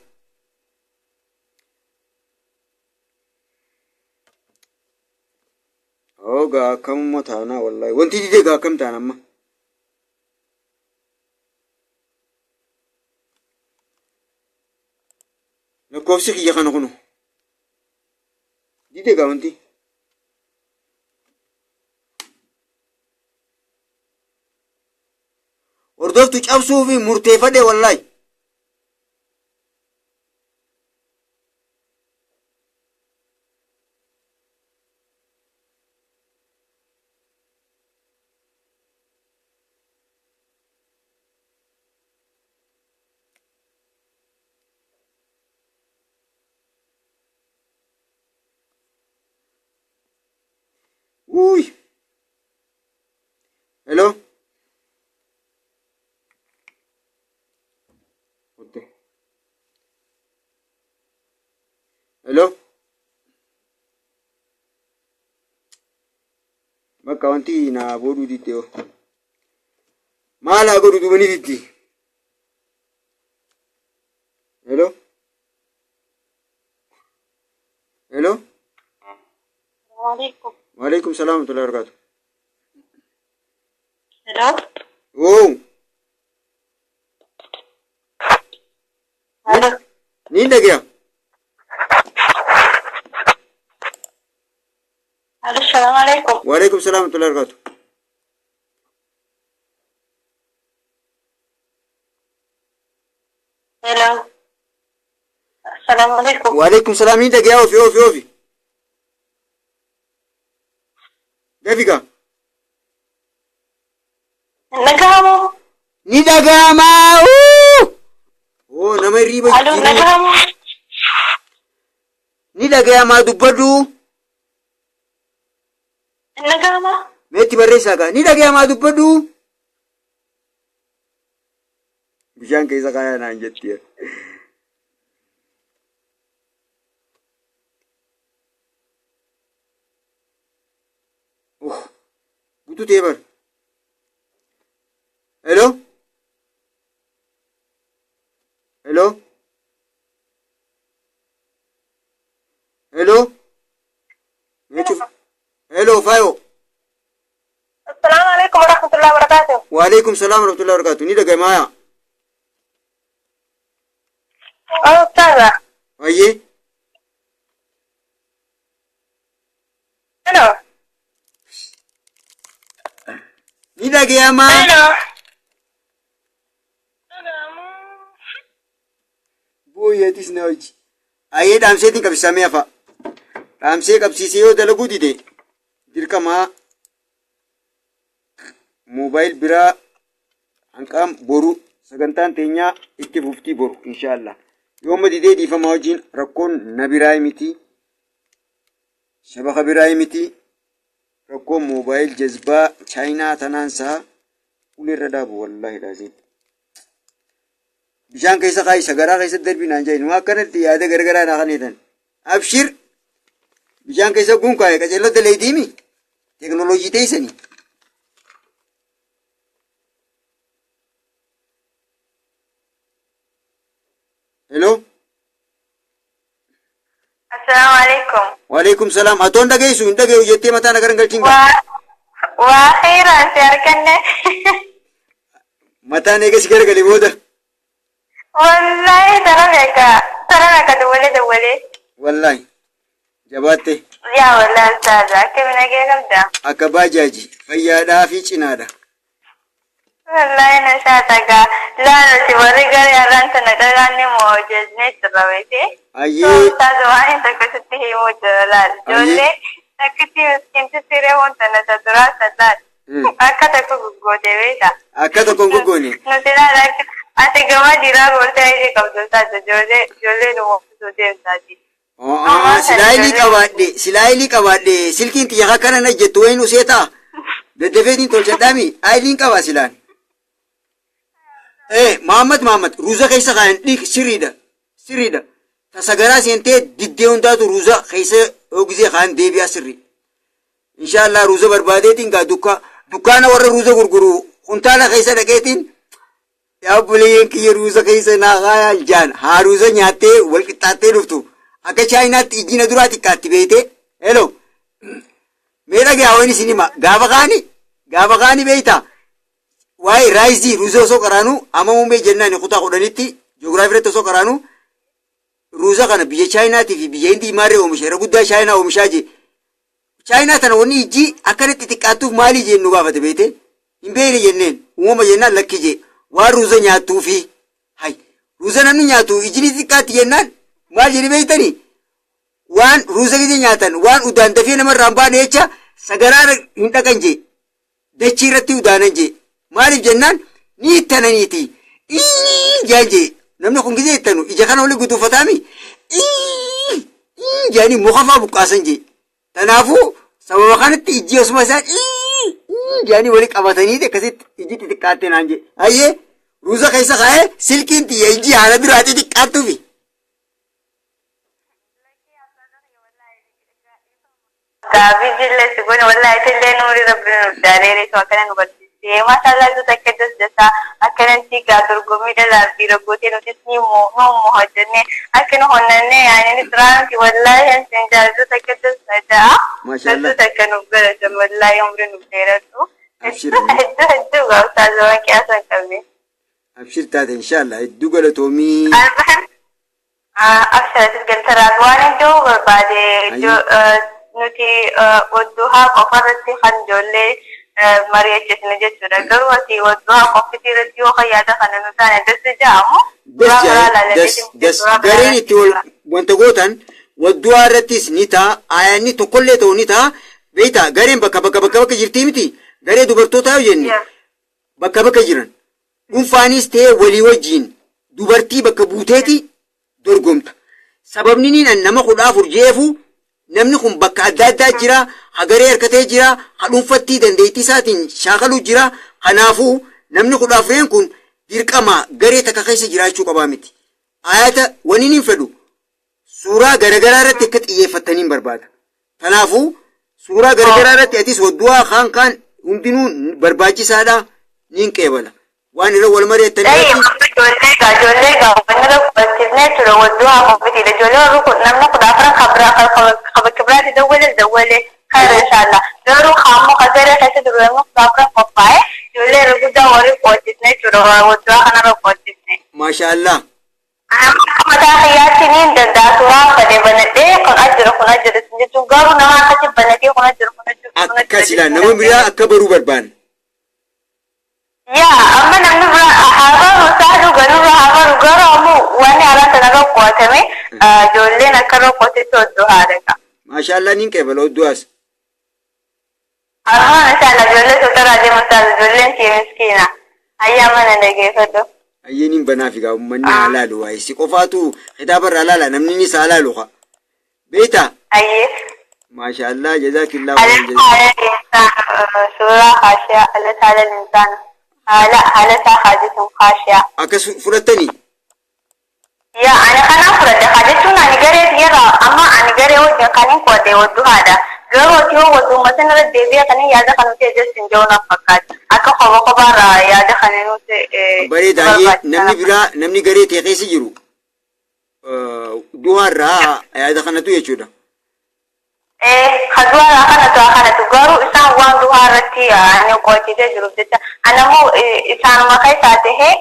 [SPEAKER 1] Boogaa akkamuma taanaa wallaahi. Wanti didee gaa akkam taana amma? Lakkoofsi kiyya kana kunu. Didee gaa wanti. Hordoftu cabsuu fi murteeffadhe wallaahi. Uy. Hello. Otte. Hello. Bakka wanti na booduu didde yoo. Maal haa godhu duuba ni diddi. Hello. Hello.
[SPEAKER 2] Waalaikum.
[SPEAKER 1] Waalaikum salaam wa rahmatullahi wa barakatuh.
[SPEAKER 2] Hello.
[SPEAKER 1] Oo.
[SPEAKER 2] Hello.
[SPEAKER 1] Ni dhagaya.
[SPEAKER 2] Hello. Assalamu alaikum.
[SPEAKER 1] Waalaikum salaam wa rahmatullahi wa barakatuh.
[SPEAKER 2] Hello. Assalamu alaikum.
[SPEAKER 1] Waalaikum salaam ni dhagaya ofi ofi ofi. Dafiga.
[SPEAKER 2] Nagamu.
[SPEAKER 1] Ni dhaga'ama. Oo nama hirriiba
[SPEAKER 2] Hello.
[SPEAKER 1] jiru.
[SPEAKER 2] Nagamu.
[SPEAKER 1] Ni dhaga'amaa dubbadhu.
[SPEAKER 2] Nagama.
[SPEAKER 1] Meetti barreessaa gaa. Ni dhaga'amaa dubbadhu. Bishaan keessa kaayaa naan jetti. Bututee bar. Hello. Hello. Hello. Meetti. Hello Fayo.
[SPEAKER 2] Assalamu alaikum warahmatullahi wabarakatuh.
[SPEAKER 1] Waalaikum salaam warahmatullahi wabarakatuh. Ni dhaga'amaa.
[SPEAKER 2] Oh, Ustaza.
[SPEAKER 1] Ayyee.
[SPEAKER 2] Hello.
[SPEAKER 1] Ni dhaga'amaa.
[SPEAKER 2] Hello.
[SPEAKER 1] Booyyatis na hojii. Ayyee dhaamseetiin qabsiisamee hafa. Dhaamsee qabsiisee yoo dalaguu dide dirqamaa moobaayil biraa hanqaam boru sagantaan teenyaa itti fuftii boru inshaallah. Yooma didee dhiifamaa wajjin rakkoon na biraa miti. Shabaka biraa miti. Rakkoon moobaayil jazbaa chaayinaa tanaan isaa uleerra dhaabu wallaahi dhaasiin. Bishaan keessa kaayi sagaraa keessatti darbii naan jedhin waan akkanatti yaada garagaraa naa kaneetan. Abshir bishaan keessa guun kaaye qaceelloo daleetiimi teekinooloojii teessanii. Hello.
[SPEAKER 2] Assalamu alaikum.
[SPEAKER 1] Waalaikum salaam. Atoon dhageessu hin dhageessu jettee mataa na garagalchiin qaba.
[SPEAKER 2] Waa khairan si arganne.
[SPEAKER 1] Mataan eega si garagale booda.
[SPEAKER 2] Wallahi tara meeqa tara meeqa dawwalee dawwalee.
[SPEAKER 1] Wallaahi jabaatte.
[SPEAKER 2] Yaa wallahi Ustaza akkami nagee qabda?
[SPEAKER 1] Akka baajaaji fayyaadhaa fi cinaadha.
[SPEAKER 2] Wallahi na shaatagaa laanuti warri gara har'aan tana dhalaanni moo jennee jirra beekte.
[SPEAKER 1] Ayyee.
[SPEAKER 2] Ustaza waan hin tokko sitti himuu jira laal. Ijoollee akkitti miskiinti siree wanta na duraa san laal. Akka tokko guggootee beekta.
[SPEAKER 1] Akka tokko hin guggoone.
[SPEAKER 2] Nuti laal akka ati gama dhiiraa gootee ayidii qabdu Ustaza ijoollee ijoollee nu oofisuu deemtaati.
[SPEAKER 1] Silaayilii qabaadhe silaayilii qabaadhe silkiin xiyya akkana na jettu wayin usee ta'a. Daddafeetiin tolchadhaami ayiliin qaba silaan. Mahammad Mahammad ruuza keessa kaayan dhiik sirriidha sirriidha. Tasagaraa seentee diddee hundaatu ruuza keessa ogisee kaayan deebi'aa sirri. Inshaallah ruuza barbaadeetiin gaa dukkaana warra ruuza gurguru kuntaala keessa dhaqeetiin yaa obboleeyyan kiyya ruuza keessa naa kaayaan jaan haa ruuza nyaattee wal qixxaattee dhuftu. Akka chaayinaatti ijjina duraa xiqqaatti beeyte. Hello. Mee dhagaa waan isin hima gaafa kaani beeyta waa'ee raayizii ruuzii osoo qaraanu amma muummee jennaan kutaa 10tti ji'oogiraafii irratti osoo qaraanu ruuza kana biyya Chaayinaatii fi biyya Hindii maarree oomisha irra guddaa Chaayinaa oomishaa jee. Chaayinaa tana wanni ijji akkanatti xixiqqaattuuf maalii jeen nu gaafate beeyte hin beekne jenneen uumama jennaan lakki jee waan ruuza nyaattuufi hay ruuza namni nyaatu ijji ni xixiqqaatti jennaan maal jedhi beeytanii waan ruuza gidi nyaatan waan udaan dafee namarraa hin baane jecha sagaraa hin dhaqan jee dachii irratti udaanan jee maaliif jennaan ni ittananiiti ii jaan jee namni kun gizee ittanu ija kana wali guduufataami ii jaanii muka faa buqqaasan jee tanaafuu sababa kanatti ijji osuma isaan ii jaanii wali qabatanii akkasitti ijji xixiqqaatte naan jee hayyee ruuza keessa kaa'ee silkiin xiyya ijji haala biraa xixiqqaattuufi.
[SPEAKER 2] Gaabii jillee si goone wallahi illee nuuri rabbi nuuf jaalee reetu akkana nu barsiisee maasaalaa isa takka dasdasaa akkanatti gaa dorgommii dhalaaf dhiira gootee nutis ni moo hojjennee akka nu honnannee yaani ni turaa wallahi hin jaalatu takka dasdasaa
[SPEAKER 1] Maashaallah.
[SPEAKER 2] takka nuuf galatan wallahi umri nuuf dheeradhu.
[SPEAKER 1] Abshir.
[SPEAKER 2] Hedduu hedduu gaa ustaaza qiyaasa hin qabne.
[SPEAKER 1] Abshir taate inshallah hedduu galatoomii.
[SPEAKER 2] Abshiratis galtaraas waan iddoo barbaade nuti wadduhaa qofa irratti kan ijoollee mari'achiisne jechuudha. Garuu ati wadduhaa qofti irratti yoo yaada kana nu taane das ja'amu.
[SPEAKER 1] Das das das gareen itti wal wanta gootan wadduhaa irrattis ni ta'a aayaanni tokkollee ta'u ni ta'a beektaa gareen bakka bakka bakka bakka jirtii miti garee dubartootaa yoo jenne bakka bakka jiran dhuunfaanis ta'ee walii wajjiin dubartii bakka buuteeti dorgomta. Sababni niin an nama 14 jeefu namni kun bakka adda addaa jira hagaree harkatee jira ha dhuunfattii dandeettii isaatiin shaakaluu jira kanaafuu namni 14 kun dirqama garee takka keessa jiraachuu qabaa miti. Ayata wani niin fedhu suuraa garagaraa irratti akka xiyyeeffataniin barbaada. Kanaafuu suuraa garagaraa irratti atis waddu'aa kaan kaan hundinuu barbaachisaadha niin qeebala. Waan irra wal mari'attanii irratti
[SPEAKER 2] Ijoollee gaa ijoollee gaa wanni barbaachisnee jechuudha wadduhaa qofitiidha. Ijoollee warri kun namni 14 kabraa bakka biraatti dawwale dawwale khayra inshallah. Garuu kaammoo kagaree keessa jiru namni 14 qophaa'e ijoollee irra guddaa warri qo'achisnee jechuudha wadduhaa kanarra qo'achisne.
[SPEAKER 1] Maashaallah.
[SPEAKER 2] Mataa kiyyaatti niin danda'a suuraa fadee banadhee kun as jira kun as jira jechuun garuu nama akkasi banatee kun as jira kun as jira kun as jira.
[SPEAKER 1] Akkasidha nama biraa akka baruu barbaanna.
[SPEAKER 2] Yaa amma namni biraa haa baru isaa dhuganurra haa baru garuu ammoo wanni haala kanarra qo'atame ijoolleen akka irra qo'atetti wadduhaa dhaqa.
[SPEAKER 1] Maashaallah niin qeebala wadduhaas.
[SPEAKER 2] Armaan inshallah ijoollee sotaraa deemu taatu ijoolleen kee miskiina. Ayyaa mana dhageeffadhu.
[SPEAKER 1] Ayyee niin banaa fi gaa uummanni haa laalu waa'ee si qofaatu kitaaba irraa laala namni ni isaa laalu haa. Beektaa?
[SPEAKER 2] Ayyee.
[SPEAKER 1] Maashaallah jazaakillah
[SPEAKER 2] هل
[SPEAKER 1] waan jazaa.
[SPEAKER 2] على الإنسان سورة خاشعة هل على الإنسان هل حاجة خاشعة
[SPEAKER 1] Akkas fudhattanii?
[SPEAKER 2] يا أنا خنا فرد حاجتون أنا قريت يرى أما أنا قريت وجه خلين قوتي ودو هذا غير وتيو ودو مثلا رد بيبي خلين يا ده خلين تيجي سنجونا فقط أكو خبر خبر يا ده خلين
[SPEAKER 1] Bareeda ayyee namni biraa namni garee ta'e keessa jiru duhaa irraa yaada kanatu jechuudha.
[SPEAKER 2] Kaduwaa kanatu kanatu garuu isaan waan duhaa irratti ani qo'achiisee jiruuf jecha anammoo isaanuma keessaa tahee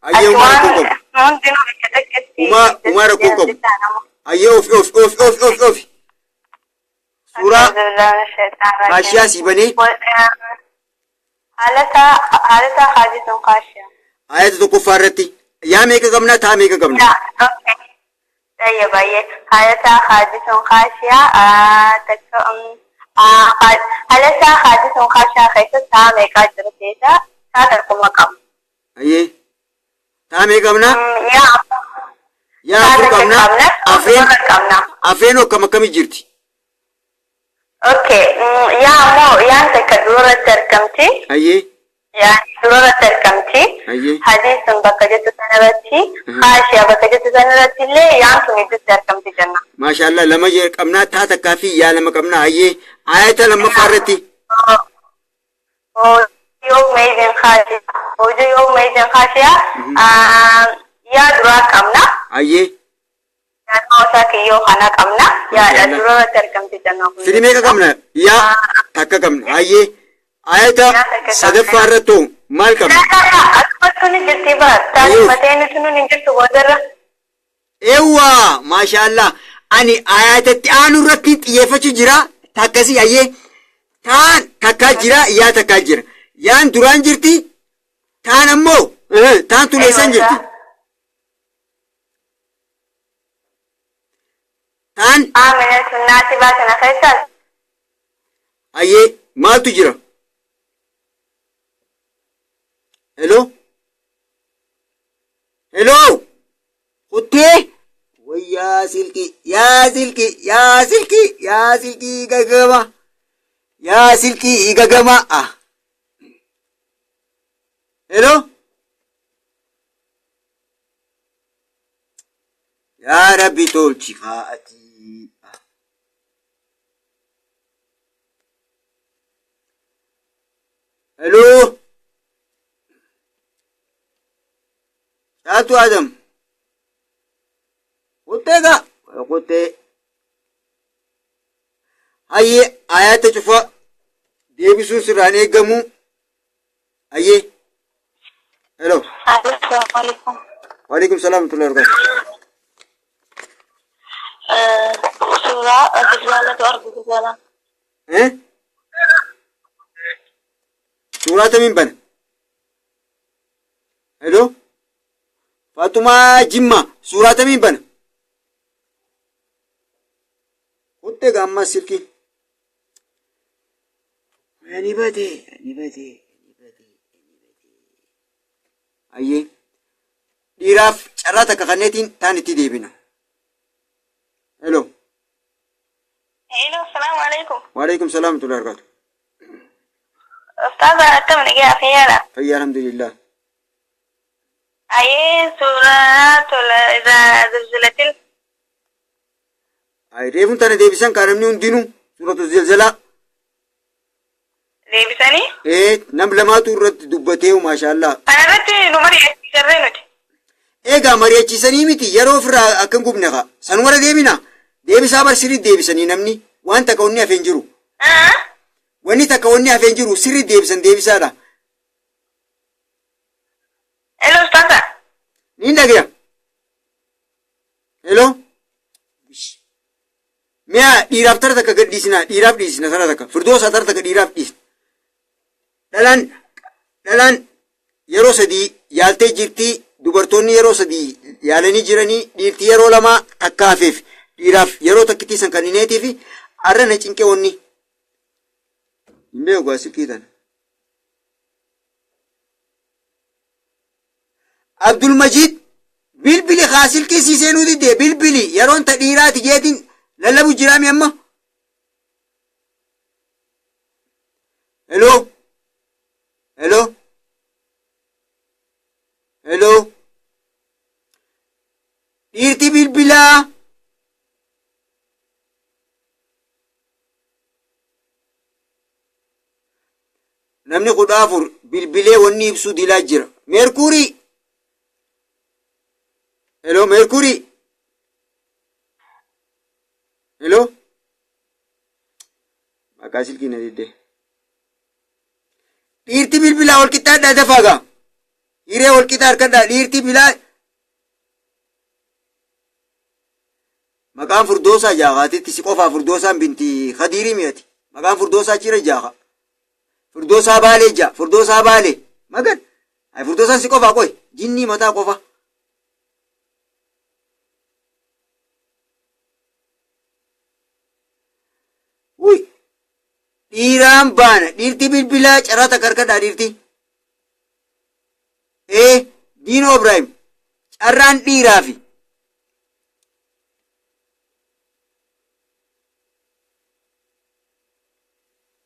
[SPEAKER 1] Ayyee uumaa rakkoo qabu.
[SPEAKER 2] Hundinuu bakka takkatti
[SPEAKER 1] Uumaa rakkoo qabu. Ayyee ofi ofi ofi ofi ofi ofi. Suuraa Kaashiyaa sii banee
[SPEAKER 2] Haalataa haajituun kaashiyaa.
[SPEAKER 1] ayata tokkoffaa irratti yaa meeqa qabna taa meeqa qabna.
[SPEAKER 2] Ayya baay'ee haalataa haajituun kaashiyaa takka haalataa haajituun kaashiyaa keessa taa meeqaa jira keessa taa tokkuma qabu.
[SPEAKER 1] Ayyee taa meeqa qabna
[SPEAKER 2] Yaa
[SPEAKER 1] yaa afur qabna afreen
[SPEAKER 2] qabna.
[SPEAKER 1] afreen akkam akkamii jirti.
[SPEAKER 2] Okay, yaa ammoo yaan takka duratti argamti.
[SPEAKER 1] Ayyee
[SPEAKER 2] Yaa duratti argamti.
[SPEAKER 1] Ayyee.
[SPEAKER 2] Hadiisun bakka jettu sanarratti, haashiyaa bakka jettu sanarratti illee yaan sun iddootti argamti jenna.
[SPEAKER 1] Maashaallah lama qabnaa taa takkaa fi yaa lama qabnaa ayyee ayata lammaffaa irratti
[SPEAKER 2] Yoo meezin haashiyaa, hojii yoo meezin haashiyaa, yaa duraa qabna.
[SPEAKER 1] Ayyee.
[SPEAKER 2] Naannoo isaa kiyyoo kana qabna. Yaada dura irratti argamti jannaa kun.
[SPEAKER 1] Firii meeqa qabna? Yaa takka qabna. Hayyee ayata sadaffaa irratti maal qabna?
[SPEAKER 2] Akkuma tuni jirti baar. Taani mateen sun hin jirtu boodarra.
[SPEAKER 1] Eewwaa maashaallah ani ayatatti aanu irratti xiyyeeffachuu jira takkasii hayyee taan takkaa jira yaa takkaa jira yaan duraan jirti taan ammoo taan tuleessan jirti. Taan.
[SPEAKER 2] Amina sunnaati baasana keessaas.
[SPEAKER 1] Hayyee maaltu jira? Hello? Hello? Kuttee? Wayyaa silkii yaa silkii yaa silkii yaa silkii gagama yaa silkii gagama ah. Hello? Yaa Rabbi tolchi kaa'ati. Hello? Caaltu Adam. Kuttee gaa. Kuttee. Hayyee ayata cufa deebisuun sirraan eegamu. Hayyee. Hello.
[SPEAKER 2] Assalamualaikum.
[SPEAKER 1] Waalaikum salaam wa rahmatullahi wa barakatuh.
[SPEAKER 2] Suuraa Zilzaalatu argu zilzaalaa.
[SPEAKER 1] Eh? Suuraa tamiin bana? Hello? Fatumaa Jimma suuraa tamiin bana? Kuttee gaa ammas silkii. Ani bade, ani bade, ani bade, ani bade. Hayyee. Dhiiraaf carraa takka kanneetiin taan itti deebina. Hello.
[SPEAKER 2] Hello, assalamu alaikum.
[SPEAKER 1] Waalaikum salaam wa rahmatullahi wa barakatuh.
[SPEAKER 2] Ustaaza akkam nagaya fayyaadha?
[SPEAKER 1] Fayyaa alhamdulillah.
[SPEAKER 2] Hayyee suuraa tola irraa zilzilatil.
[SPEAKER 1] Ay reefuun tana deebisan kaa namni hundinuu suuratu zilzalaa.
[SPEAKER 2] Deebisanii?
[SPEAKER 1] Nam lamaatu irratti dubbatee maashaallah.
[SPEAKER 2] Kana irratti nu mari'achiisarree nuti.
[SPEAKER 1] Egaa mari'achiisanii miti yeroo ofirraa akka hin gubne kaa. Sanumara deebina. Deebisaa bar sirrii deebisanii namni waan takka wanni hafeen jiru. Wanni takka wanni hafeen jiru sirrii deebisan deebisaadha.
[SPEAKER 2] Hello ustaaza.
[SPEAKER 1] Niin dhagaya. Hello. Mi'a dhiiraaf tara takka gad dhiisina dhiiraaf dhiisina tara takka firdoosaa tara takka dhiiraaf dhiisna. Dhalaan yeroo sadii yaaltee jirti dubartoonni yeroo sadii yaalanii jiranii dhiirti yeroo lamaa takka hafeef dhiiraaf yeroo takkittii san kan hineetii fi arra na cinqee wanni. Hin beeku silkii tana. Abdulmajiid bilbili haa silkii sii seenuu didde bilbili yeroon ta dhiiraati jeetiin lallabu jiraami amma. Hello? Hello? Hello? Dhiirti bilbilaa. Namni 14 bilbilee wanni ibsuu dilaa jira. Meerkurii. Hello Meerkurii. Hello. Maqaa silkii na diddee. Dhiirti bilbilaa wal qixxaadhaa dafaa gaa. Hiree wal qixxaa harkadhaa dhiirti bilaa. Maqaan Firdoosaa jaakaatitti si qofaa Firdoosaan binti Khadiirii mi'ati. Maqaan Firdoosaa jira jaaka. Firdoosaa Baalee jaa. Firdoosaa Baalee. Magan. Ay Firdoosaan si qofaa qoy. Jinnii mataa qofa. Uy. Dhiiraan baana. Dhiirti bilbilaa carraa takka harkadhaa dhiirti. Diinoo Ibrahim. Carraan dhiiraafi.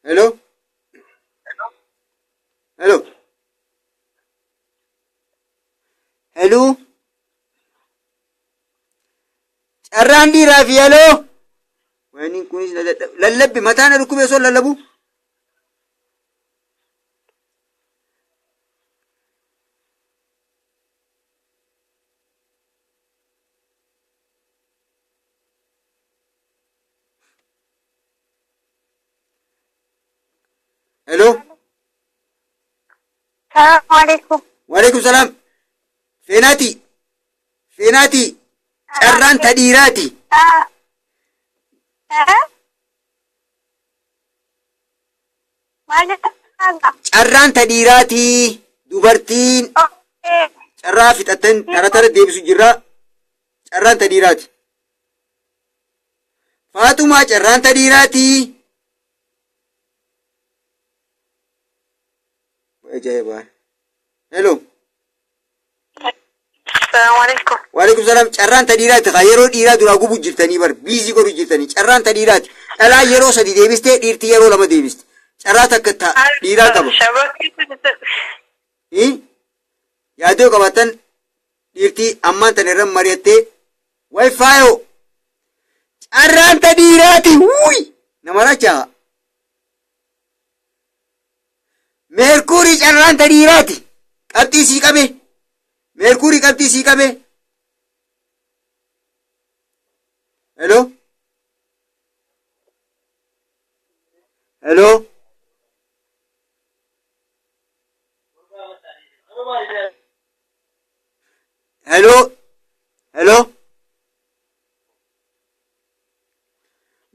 [SPEAKER 1] Hello? Hello? Hello? Carraan dhiiraafi hello? Wayniin kunis lallabbi mataa na dhukkubee osoo lallabu. Hello.
[SPEAKER 2] Salaamu alaikum.
[SPEAKER 1] Waalaikum salaam. Feenaati. Feenaati. Carraan ta dhiiraati.
[SPEAKER 2] Maal jetta?
[SPEAKER 1] Carraan ta dhiiraati. Dubartiin carraa fixattan tara tara deebisu jirra. Carraan ta dhiiraati. Faatumaa carraan ta dhiiraati. Ajaa'iba. Hello.
[SPEAKER 2] Salaamu alaikum.
[SPEAKER 1] Waalaikum salaam. Carraan ta dhiiraati. Haa yeroo dhiiraa duraa gubu jirtanii bar biizii godhu jirtanii. Carraan ta dhiiraati. Dhalaa yeroo sadi deebistee dhiirti yeroo lama deebiste. Carraa takka ta dhiiraa qaba. Yaadoo qabaatan dhiirtii ammaan tana irra mari'attee wayfaayoo carraan ta dhiiraati. Wuuy! Nama rachaa. Meerkuurii carraan ta dhiiraati. Qabxii sii qabe. Meerkuurii qabxii sii qabe. Hello? Hello? Hello? Hello?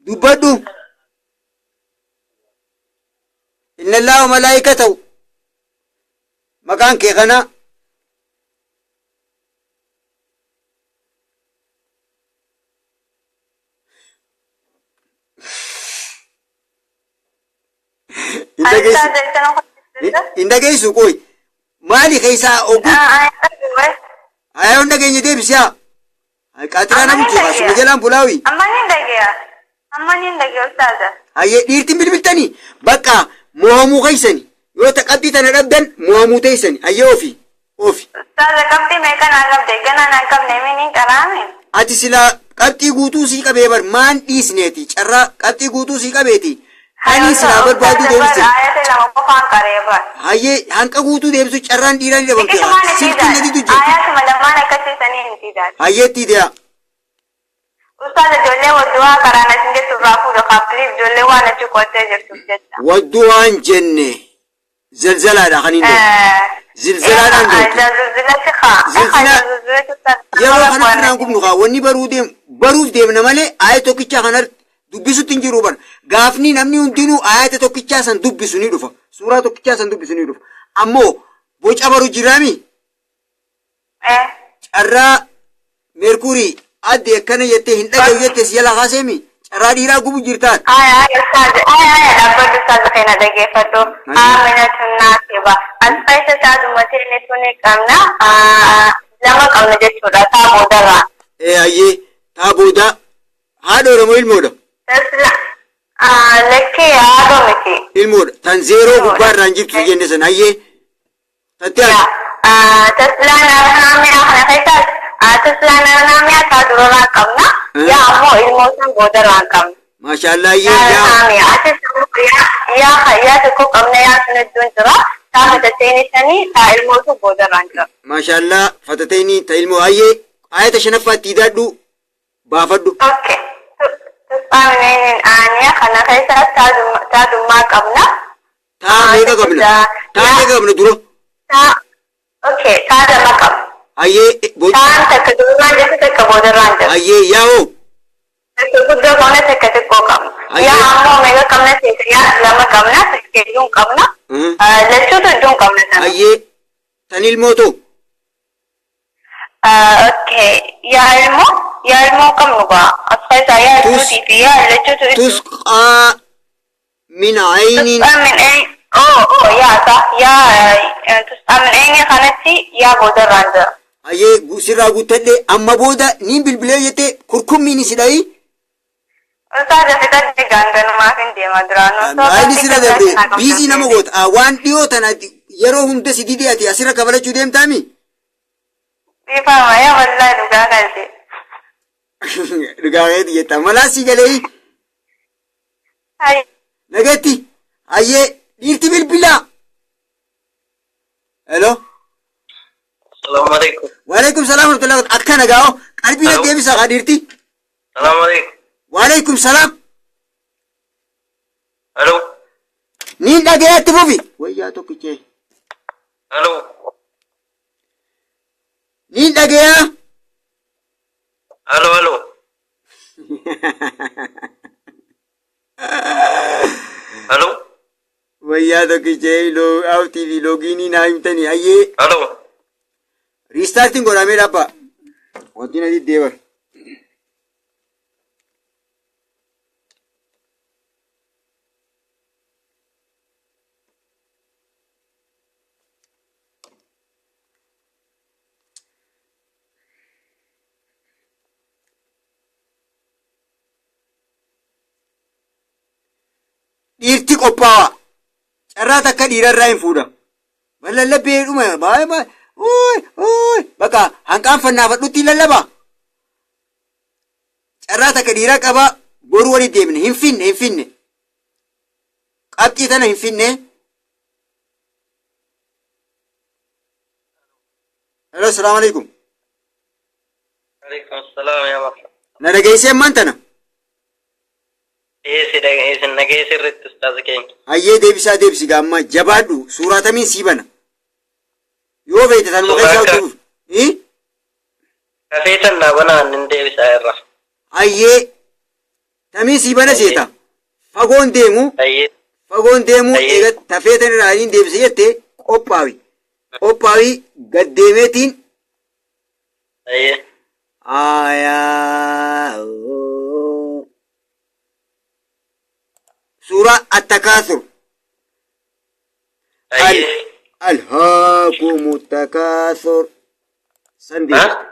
[SPEAKER 1] Dubbadhu. Inna Allaha wa malaa'ikatahu. Maqaan kee kana. Hin dhageessu qoy. Maali keessaa oguu? Ayaa hin dhageenye deebisiyaa. Qaatiraa namichi suma jalaan bulaawi.
[SPEAKER 2] Amma ni dhageeya. Amma ni dhageeya ustaaza.
[SPEAKER 1] Hayyee dhiirtiin bilbiltanii bakka mo'amuu keessani yoo ta qabxii tana dhabdan mo'amuu teessani hayyee ofi ofi.
[SPEAKER 2] Ustaaza qabxii meeqa naa qabde gana naa qabne mini qaraame.
[SPEAKER 1] Ati silaa qabxii guutuu sii qabee bar maan dhiisneeti carraa qabxii guutuu sii qabeeti. Ani silaa barbaadu deebiste.
[SPEAKER 2] Ayata lama qofaan qaree bar.
[SPEAKER 1] Hayyee hanqa guutuu deebisu carraan dhiiraa ni dhabamte. Silkiin na didu jirti.
[SPEAKER 2] Ayatuma lamaan akkasiisanii hin diidaati.
[SPEAKER 1] Hayyeetti dee'a.
[SPEAKER 2] Ustaaza ijoollee waddu'aa karaa na jettu irraa fuudhu kaapiliif ijoollee waan achi qottee jirtuuf jecha.
[SPEAKER 1] Waddu'aan jenne zalzalaadha kan inni. Zilzilaadhaan beektu.
[SPEAKER 2] Zilzilatti haa.
[SPEAKER 1] Zilzila yeroo kana irraan gubnu kaa wanni baruu deem baruuf deemna malee aaya tokkichaa kana dubbisutti hin jiru bar. Gaafni namni hundinuu aayata tokkichaa san dubbisu ni dhufa. Suuraa tokkichaa san dubbisu ni dhufa. Ammoo boca baru jiraami. Carraa meerkurii adde akkana jettee hin dhagayu jettee si jala kaaseemi. Carraa dhiiraa gubu jirtaan.
[SPEAKER 2] Aya ustaaza aya dhaabbadhu ustaaza keenya dhageeffadhu. Aaminatu naasiba. As keessa taadhumatee tuni qabna. Lama qabna jechuudha taa boodarraa.
[SPEAKER 1] Ee hayyee taa boodaa haadha Oromoo ilmoodha.
[SPEAKER 2] Lakkee haadha miti.
[SPEAKER 1] Ilmoodha. Tan zeeroo gubbaa irraan jirtu jenne san hayyee. Tatti haadha.
[SPEAKER 2] Taslaan naamiyaa kana keessaas taslaan naamiyaa taa durarraa qabna. Yaa ammoo ilmoo san boodarraa qabna.
[SPEAKER 1] Maashaallah hayyee yaa.
[SPEAKER 2] Naamiyaa atis yaa yaa tokko qabna yaa sun hedduun jira. Taa fatateeni sanii taa ilmootu boodarraan jira.
[SPEAKER 1] Maashaallah fatateeni ta ilmoo hayyee ayata shanaffaatti hidhaadhu baafadhu.
[SPEAKER 2] Okay. Tusxaaminen aaniya kana keessa taadhummaa qabna.
[SPEAKER 1] Taa meeqa qabna? Taa meeqa qabna dura?
[SPEAKER 2] Taa okay taa lama qabna.
[SPEAKER 1] Hayyee
[SPEAKER 2] Taan takka duraan jirtu takka boodarraan jirtu.
[SPEAKER 1] hayyee yaa'oo.
[SPEAKER 2] Takka guddoo qabna takka xiqqoo qabna. Yaa ammoo meeqa qabna seeta yaa lama qabna takka hedduun qabna. Lachuutu hedduun qabna sana.
[SPEAKER 1] Hayyee tan ilmootoo.
[SPEAKER 2] Okay yaa ilmoo yaa ilmoo qabnu gaa as keessaa yaa hedduutii fi yaa lachuutu hedduu.
[SPEAKER 1] Tusqaa min ayniin.
[SPEAKER 2] Tusqaa min ayn oh yaa sa yaa tusqaa min ayni kanatti yaa boodarraan jira.
[SPEAKER 1] Hayyee sirraa guuttadhe amma booda niin bilbilee jettee kurkummiin si dhayi.
[SPEAKER 2] Ustaaza fixadhe gaanganumaaf hin deema duraanuu.
[SPEAKER 1] Ayni sirra darbe biizii nama goota waan dhiyoo tana yeroo hunda si didee ati asirra kabalachuu deemtaami.
[SPEAKER 2] Dhiifama yaa wallaahi dhugaa kalte.
[SPEAKER 1] Dhugaa keeti jetta malaa si galee nagatti hayyee dhiirti bilbilaa. Hello.
[SPEAKER 5] Salaamu alaikum.
[SPEAKER 1] Waalaikum salaam warahmatullahi wabarakatuh. Akkana gaa'o qalbii na deebisaa kaa dhiirti.
[SPEAKER 5] Salaamu alaikum.
[SPEAKER 1] Waalaikum salaam.
[SPEAKER 5] Hello.
[SPEAKER 1] Niin dhagayaa itti fufi. Wayyaa tokkichee.
[SPEAKER 5] Halo.
[SPEAKER 1] Niin dhagayaa.
[SPEAKER 5] Halo halo. Halo.
[SPEAKER 1] Wayyaa tokkichee awtii fi loogiinii naa himtanii ayyee.
[SPEAKER 5] Halo.
[SPEAKER 1] Riistaartiin godhamee dhaabba. Wanti na diddee bara. Dhiirti qophaa'aa. Carraa takka dhiirarraa hin fuudha. Lallabee dhuma baay'ee baay'ee ooy bakka hanqaan fannaafadhutti lallaba. Carraa takka dhiiraa qaba boruu walitti deemne hin finne hin finne. Qabxii tana hin finne. Hello, salaamu alaikum.
[SPEAKER 5] Alaikum salaam yaa marhaba.
[SPEAKER 1] Na dhageessee ammaan tana.
[SPEAKER 5] Eessi dhageessin dhageessi irratti ustaaza keenya.
[SPEAKER 1] Hayyee deebisaa deebisi gaamma jabaadhu suuraa tamiin sii bana. Yoo feete tanuma keessaa utuuf.
[SPEAKER 5] Kafee tannaa banaan hin deebisaa irra.
[SPEAKER 1] Hayyee tamiin sii bana seeta. Fagoon deemu. Fagoon deemu eega tafee tan irraa hin deebise jettee qophaawi. Qophaawi gad deemeetiin. Aayaa. Suuraa At-Takaasur. Alhaakumu Takaasur. San deebiste.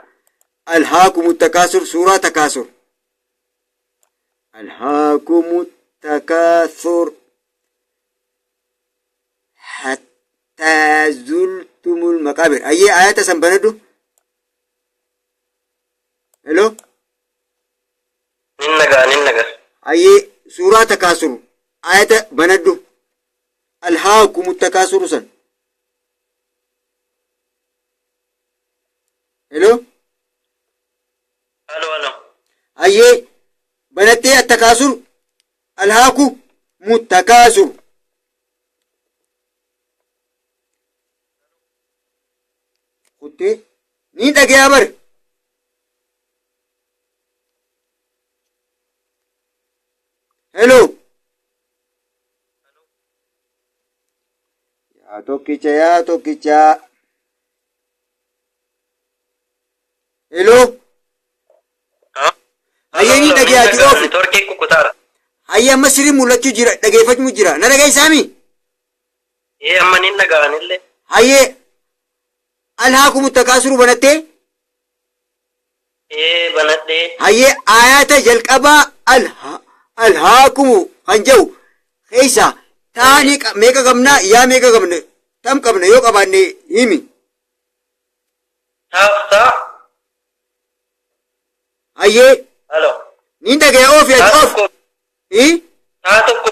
[SPEAKER 1] Alhaakumu Takaasur suuraa Takaasur. Alhaakumu Takaasur. Hattaa zultumul maqaabir. Ayyee ayata san banadhu. Hello.
[SPEAKER 5] Nin nagaa.
[SPEAKER 1] Ayyee suuraa Takaasur. Ayata banadhu. Alhaakumu Takaasur san. Hello.
[SPEAKER 5] Halo halo.
[SPEAKER 1] Ayyee banattee Attakaasur alhaaku mutakaasur. Kuttee ni dhagayaa bare. Hello. Yaa tokkicha yaa tokkicha. Hello. Hayyee ni dhagayaa jiru ofi.
[SPEAKER 5] Torkii kukkutaara.
[SPEAKER 1] Hayyee amma sirrii mul'achuu jira dhageeffachuu jira. Na dhageessaami?
[SPEAKER 5] Ee amma ni dhaga'anillee.
[SPEAKER 1] Hayyee alhaakumu takaasuru banattee?
[SPEAKER 5] Ee banadhee.
[SPEAKER 1] Hayyee ayata jalqabaa alhaakumu kan jedhu keessa taanii meeqa qabna yaa meeqa qabna tam qabna yoo qabaanne himi.
[SPEAKER 5] Taaf taa.
[SPEAKER 1] Hayyee.
[SPEAKER 5] Halo.
[SPEAKER 1] Ni dhagaya oofi ati oofi.
[SPEAKER 5] Taa tokko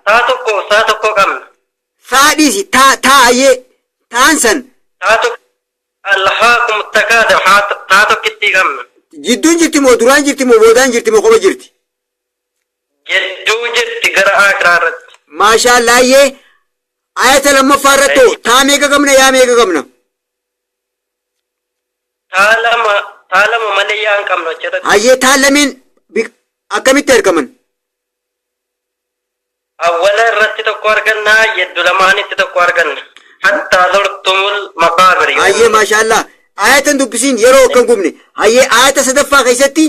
[SPEAKER 5] taa tokko saa tokko qabna.
[SPEAKER 1] Saa dhiisi taa taa hayyee taan san.
[SPEAKER 5] Taa tokko alhaakumu takaasur taa tokkittii qabna.
[SPEAKER 1] Jidduun jirti moo duraan jirti moo boodaan jirti moo qofa jirti?
[SPEAKER 5] Jidduu jirti gara akiraa irratti.
[SPEAKER 1] Maashaallah hayyee ayata lammaffaa irratti taa meeqa qabna yaa meeqa qabna?
[SPEAKER 5] Taa lama malee yaa hin qabnu achirratti.
[SPEAKER 1] Hayyee taa lameen akkamitti argaman?
[SPEAKER 5] Awwala irratti tokko arganna yeddu lamaanitti tokko arganna. Hattaa zurtumul maqaabir.
[SPEAKER 1] Hayyee maashaallah ayatan dubbisiin yeroo akka hin gubne. Hayyee ayata sadaffaa keessatti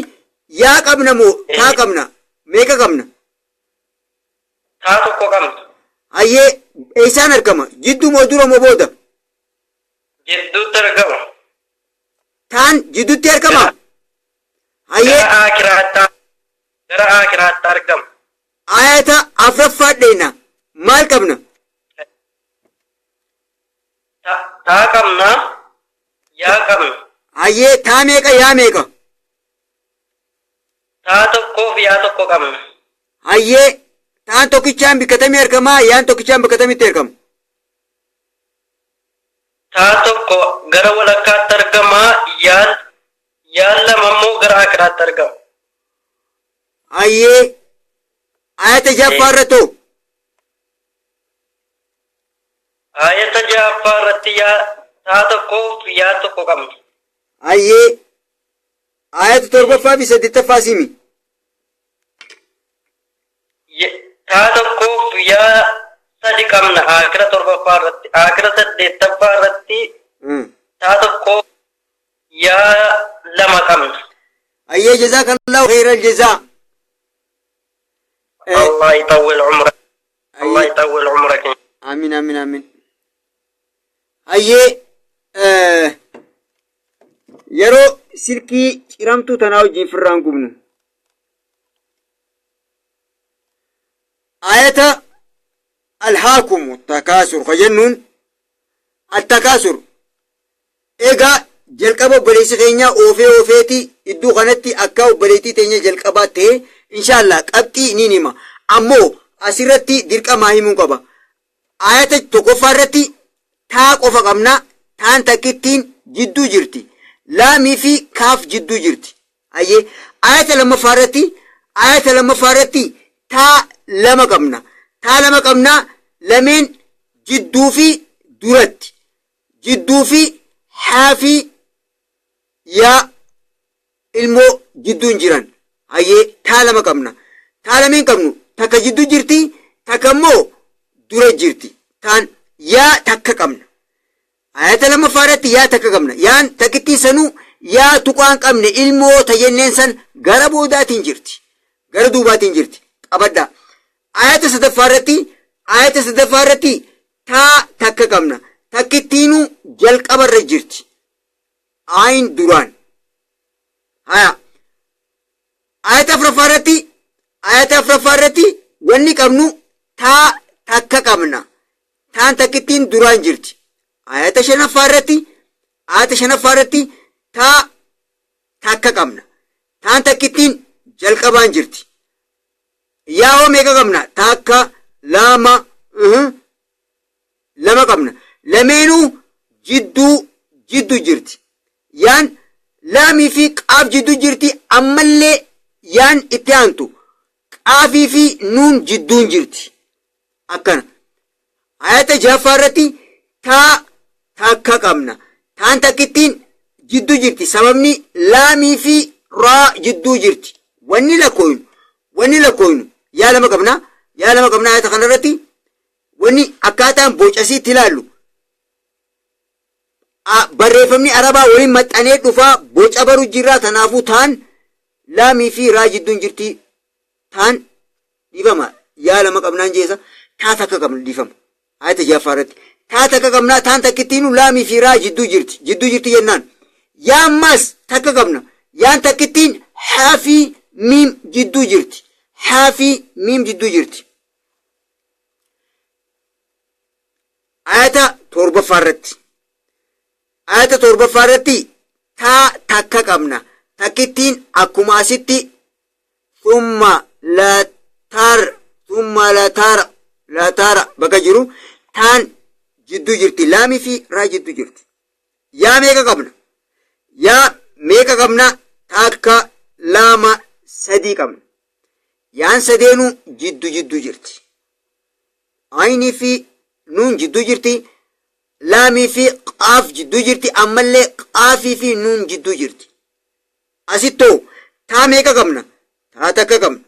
[SPEAKER 1] yaa qabna moo taa qabna meeqa qabna?
[SPEAKER 5] Taa tokko qabna.
[SPEAKER 1] Hayyee eessaan argama? Jidduu moo dura moo booda?
[SPEAKER 5] Jidduutti argama.
[SPEAKER 1] Taan jidduutti argama? Hayyee.
[SPEAKER 5] Gara akiraatti argama.
[SPEAKER 1] Ayata afuraffaa dheena maal qabna?
[SPEAKER 5] Taa qabna yaa qabna.
[SPEAKER 1] Hayyee taa meeqa yaa meeqa?
[SPEAKER 5] Taa tokkoof yaa tokko qabna.
[SPEAKER 1] Hayyee taan tokkichaan bikkatamii argamaa yaan tokkichaan bikkatamitti argama?
[SPEAKER 5] Taa tokko gara walakkaatti argamaa yaan lama immoo gara akiraatti argama.
[SPEAKER 1] Hayyee ayata jaffaa irratti hoo?
[SPEAKER 5] Ayata ja'affaa irratti yaa taa tokkoof yaa tokko qabna.
[SPEAKER 1] Ayyee, ayata torbaffaa fi saddeettaffaa simi.
[SPEAKER 5] Taa tokkoof yaa sadi qabna akira torbaffaa irratti. Akira saddeettaffaa irratti taa tokkoof yaa lama qabna.
[SPEAKER 1] Ayyee, jazaakallahu khayral jazaa.
[SPEAKER 5] Allah yطول عمرك. الله يطول عمرك.
[SPEAKER 1] Amin, amin, amin. Ayyee, yeroo silkii ciramtuu tanaa wajjin firraan gubnu. Ayata alhaakumu takaasur ka jennuun attakaasur. Egaa jalqaba obboleessi keenya oofee oofeeti iddoo kanatti akka obboleettii teenya jalqabaa ta'e inshaallah qabxii ni hima. Ammoo asirratti dirqamaa himuu qaba. Ayata tokkoffaa irratti taa qofa qabna. Taan takkittiin jidduu jirti. Laamii fi kaaf jidduu jirti. Ayyee, ayata lammaffaa irratti taa lama qabna. Taa lama qabna, lameen jidduu fi duratti. Jidduu fi haa fi yaa ilmoo jidduun jiran. Ayyee, taa lama qabna. Taa lameen qabnu takka jidduu jirti, takka immoo dura jirti. Taan yaa takka qabna. Ayata lammaffaa irratti yaa takka qabna. Yaan takkittiin sanuu yaa tuqaan qabne ilmoo tayyenneen san gara boodaatiin jirti. Gara duubaatiin jirti. Qabaddaa. Ayata sadaffaa irratti taa takka qabna. Takkittiinuu jalqabarra jirti. Ayin duraan. Haya. Ayata afuraffaa irratti wanni qabnu taa takka qabna. Taan takkittiin duraan jirti. Ayata shanaffaa irratti taa takka qabna. Taan takkittiin jalqabaan jirti. Yaa'oo meeqa qabna? Takka, lama, lama qabna. Lameenuu jidduu jidduu jirti. Yaan laamii fi qaaf jidduu jirti. Ammallee yaan itti aantu qaafii fi nuun jidduun jirti. Akkana. Ayata jahaffaa irratti taa takka qabna. Taan takkittiin jidduu jirti. Sababni laamii fi raa jidduu jirti. Wanni lakkooynu yaa lama qabna. Yaa lama qabna ayata kanarratti. Wanni akkaataan bocasiitti ilaallu. Barreeffamni arabaa waliin maxxanee dhufaa boca baru jirraa, tanaafuu taan laamii fi raa jidduun jirti. Taan, dhiifama, yaa lama qabnaan jeesa, taa takka qabna, dhiifama. Ayata jahaffaa irratti taa takka qabnaa, taan takkittiinu laamii fi raa jidduu jirti. Jidduu jirti jennaan yaa ammaas takka qabna. Yaan takkittiin haa fi miim jidduu jirti. Haa fi miim jidduu jirti. Ayata torbaffaa irratti taa takka qabna. Takkittiin akkuma asitti thumma lataar bakka jiru taan jidduu jirti. Laamii fi raa jidduu jirti. Yaa meeqa qabna? Yaa meeqa qabna? Takka, lama, sadii qabna. Yaan sadeenuu jidduu jidduu jirti. Aynii fi nuun jidduu jirti. Laamii fi qaaf jidduu jirti. Ammallee qaafii fi nuun jidduu jirti. Asittoo taa meeqa qabna? Taa takka qabna.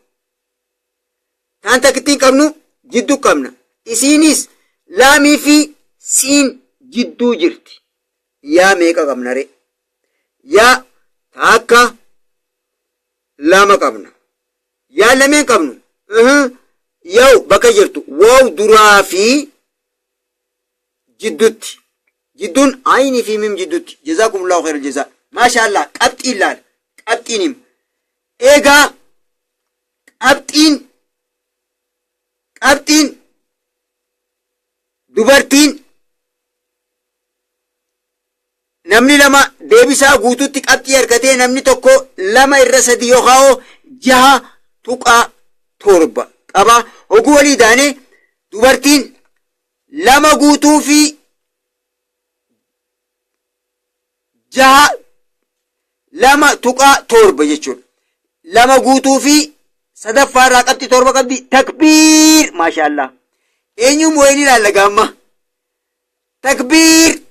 [SPEAKER 1] Taan takkittiin qabnu jidduu qabna. Isiinis laamii fi siin jidduu jirti. Yaa meeqa qabna re? Yaa takka, lama qabna. Yaa lameen qabnu. Yaa'u bakka jirtu waaw duraa fi jidduutti. Jidduun aynii fi mim jidduutti. Jazaakumullahu khairal jazaa. Maasha Allah, qabxiin laala. Qabxiin hima. Eegaa qabxiin dubartiin namni lama deebisaa guutuutti qabxii argatee, namni tokko 2/3 yookaan 6.7 qaba. Oguu walii daanee dubartiin lama guutuu fi jaha, 2.7 jechuudha. Lama guutuu fi sadaffaa irraa qabxii 7 qabdi. Takbiir, maashaallah. Eenyuun moo'ee ni ilaalla gaamma. Takbiir.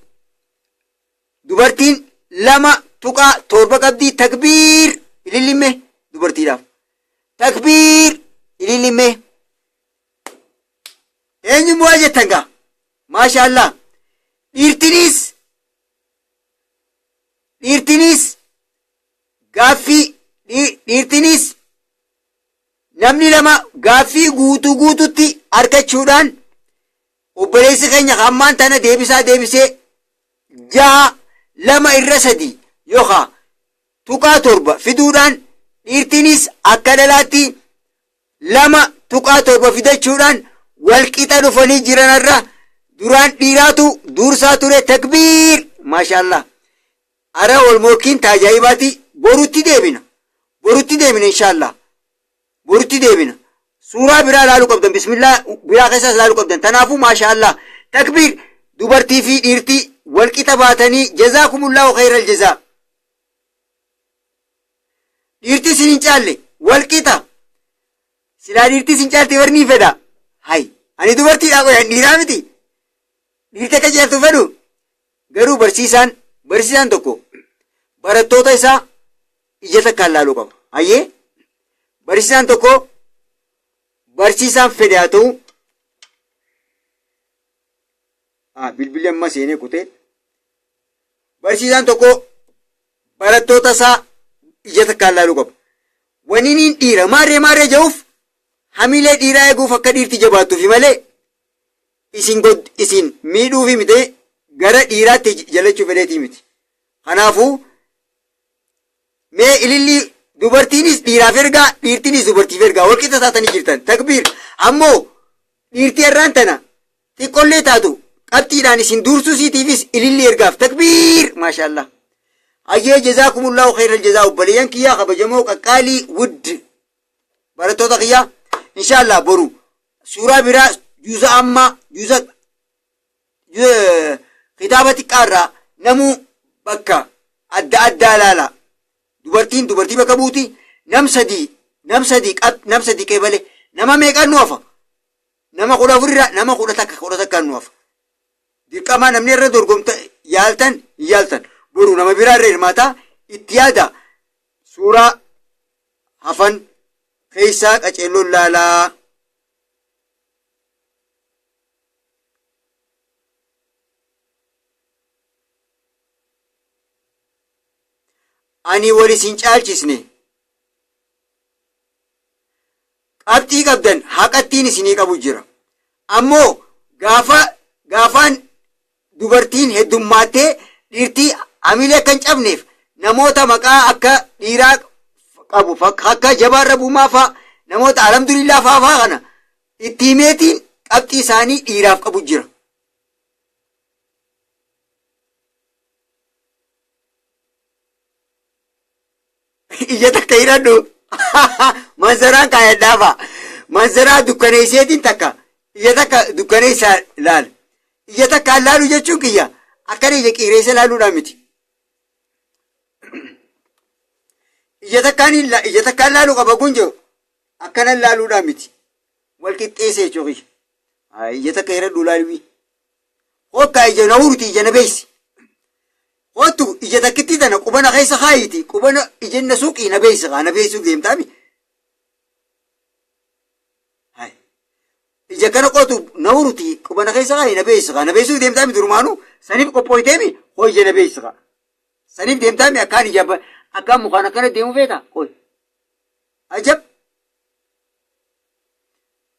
[SPEAKER 1] Dubartiin 2.7 qabdi. Takbiir. Ilillime dubartiidhaaf. Takbiir. Ilillime. Eenyu mo'aa jettan gaa? Maashaallah. Dhiirtinis gaaffii dhiirtinis namni 2 gaaffii guutuu guututti argachuudhaan obboleessi keenya hammaan tana deebisaa deebisee 6 2 irra 3 yookaan 0.7 fiduudhaan dhiirtinis akka dhalaatti 2.7 fidachuudhaan walqixa dhufanii jiranarra duraan dhiiraatu dursaa ture. Takbiir. Maashaallah. Ara wal morkiin taajaa'ibaati. Borutti deebina. Borutti deebina inshaallah. Borutti deebina. Suuraa biraa ilaaluu qabdan. Bismillah biraa keessaas ilaaluu qabdan. Tanaafuu maashaallah. Takbiir. Dubartii fi dhiirtii walqixa baatanii jazaakumullahu khayral jazaa. Dhiirtii isin hin caalle walqixa. Silaa dhiirtii isin caalte warni fedha. Hay ani dubartiidhaa qoyan dhiiraa miti. Dhiirtii akka caaltu fedhu. Garuu barsiisaan tokko barattoota isaa ija takkaan laaluu qaba. Hayyee barsiisaan tokko barsiisaan fedhe haa ta'u. Bilbilli amma seenee kutee. Barsiisaan tokko barattoota isaa ija takkaan laaluu qaba. Wanni inni dhiira maarree maarree ja'uuf hamilee dhiiraa eeguuf akka dhiirti jabaattuufi malee isin miidhuufi miti gara dhiiraatti jalachuu fedheetii miti. Kanaafuu mee ililli dubartiinis dhiiraaf ergaa dhiirtinis dubartiif ergaa walqixa taatanii jirtan. Takbiir. Ammoo dhiirtii irraan tana xiqqollee taatu qabxiidhaan isin dursuu siitiifis ililli ergaaf. Takbiir. Maashaallah. Ayyee jazaakumullahu khayral jazaa obboleeyyan kiyyaa kabajamoo qaqqaalii wudd barattoota kiyyaa inshaallah boru suuraa biraa juuza ammaa juuza kitaaba xiqqaarraa namuu bakka adda addaa ilaala. Dubartiin dubartii bakka buuti nam sadii qeebale nama meeqaan nu hafa? Nama 14 irraa nama 11 takkaan nu hafa. Dirqamaa namni irra dorgomta yaaltan hin yaaltan. Boru nama biraa irra hirmaataa itti yaada. Suuraa hafan keessaa qaceelloon laalaa. Ani wal isin caalchisne. Qabxii qabdan haqattiin isinii qabu jira. Ammoo gaafaan dubartiin heddummaattee dhiirtii hamilee akka hin cabneef namoota maqaa akka dhiiraa qabu akka jabaarra buumaa fa'a namoota alhamdulillah fa'a fa'a kana itti himeetiin qabxii isaanii dhiiraaf qabu jira. Ija takka hidhadhu. Manzaraan kaayadhaa fa'a. Manzaraa dukkaneesseetiin takka ija takka dukkaneessaa laala. Ija takkaan laalu jechuun kiyya akkana ija qiireessa laaluudhaan miti. Ija takkaan laaluu qaba kun jiru akkana laaluudhaan miti. Wal qixxeessa jechuu kiyya. Ija takka hidhadhu laaluwi. Hokkaa ija na huruti ija na beeysi. Hottu ija takkitti tana qubana keessa kaayiti qubana ija na suuqii na beeysi kaa na beeysuu deemtaami. Ija kana qotu na huruti qubana keessa kaayi na beeysi kaa na beeysuu deemtaami durumaanuu saniif qophooyteemi hoo ija na beeysi kaa. Saniif deemtaami akkaan ija akkaan mukaan akkana deemu feeta qoy. Ajab.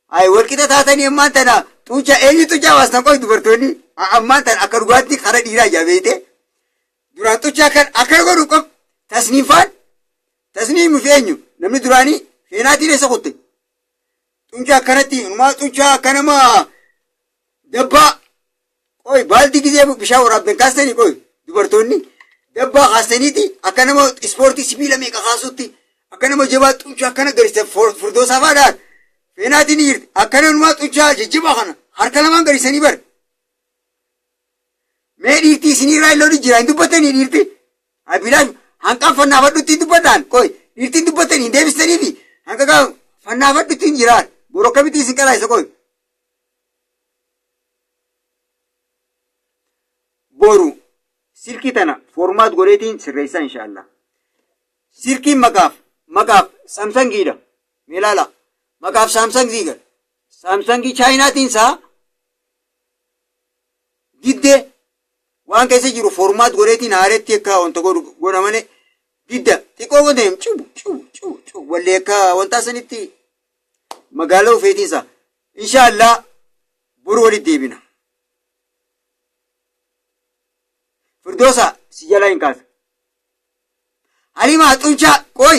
[SPEAKER 1] Ay walqixa taatanii ammaan tana xuucha eenyu xuuchaa baastan qoy dubartoonni ammaan tana akka dhugaatti kara dhiiraa ijaa beeyte. Duraan xuuchaa kan akkana godhu qof tasniifaan tasniimu fi eenyu namni duraanii feenaatiin eessa kutte. Xuuncaa akkanatti numaa xuuncaa akkanama dabbaa qoy baaldi gizee bishaan waraabdan kaastanii qoy dubartoonni dabbaa kaastaniiti akka nama ispoortii sibiila meeqa kaasutti akka nama jabaa xuuncaa akkana garista furdoosaa faadhaan feenaatiin ni jirti akkana numaa xuuncaa jajjabaa kana harka lamaan garisanii bar. Mee dhiirtii isinirraa illee jira hin dubbatanii dhiirti. Abilaan hanqaan fannaafadhutti hin dubbadhaan qoy dhiirtiin dubbatanii hin deebistaniifi hanqa fannaafadhutti hin jiraan boru akkamitti isin qaraayisa qoy. Boru silkii tana format godheetiin sirreessa inshaallah. Silkiin maqaaf Samsangiidha. Mee ilaala. Maqaaf Samsangii Samsangii Chaayinaatiin isaa diddee waan keessa jiru format godheetiin haaretti akka wanta godhu godha malee didda xiqqoo wanta hin cubu cubu cubu cubu wallee akka wanta sanitti magaalaa ufeetiin isaa inshaallah boru walitti deebina. Firdoosa si jalaa hin kaasa. Halimaa xuncaa qoy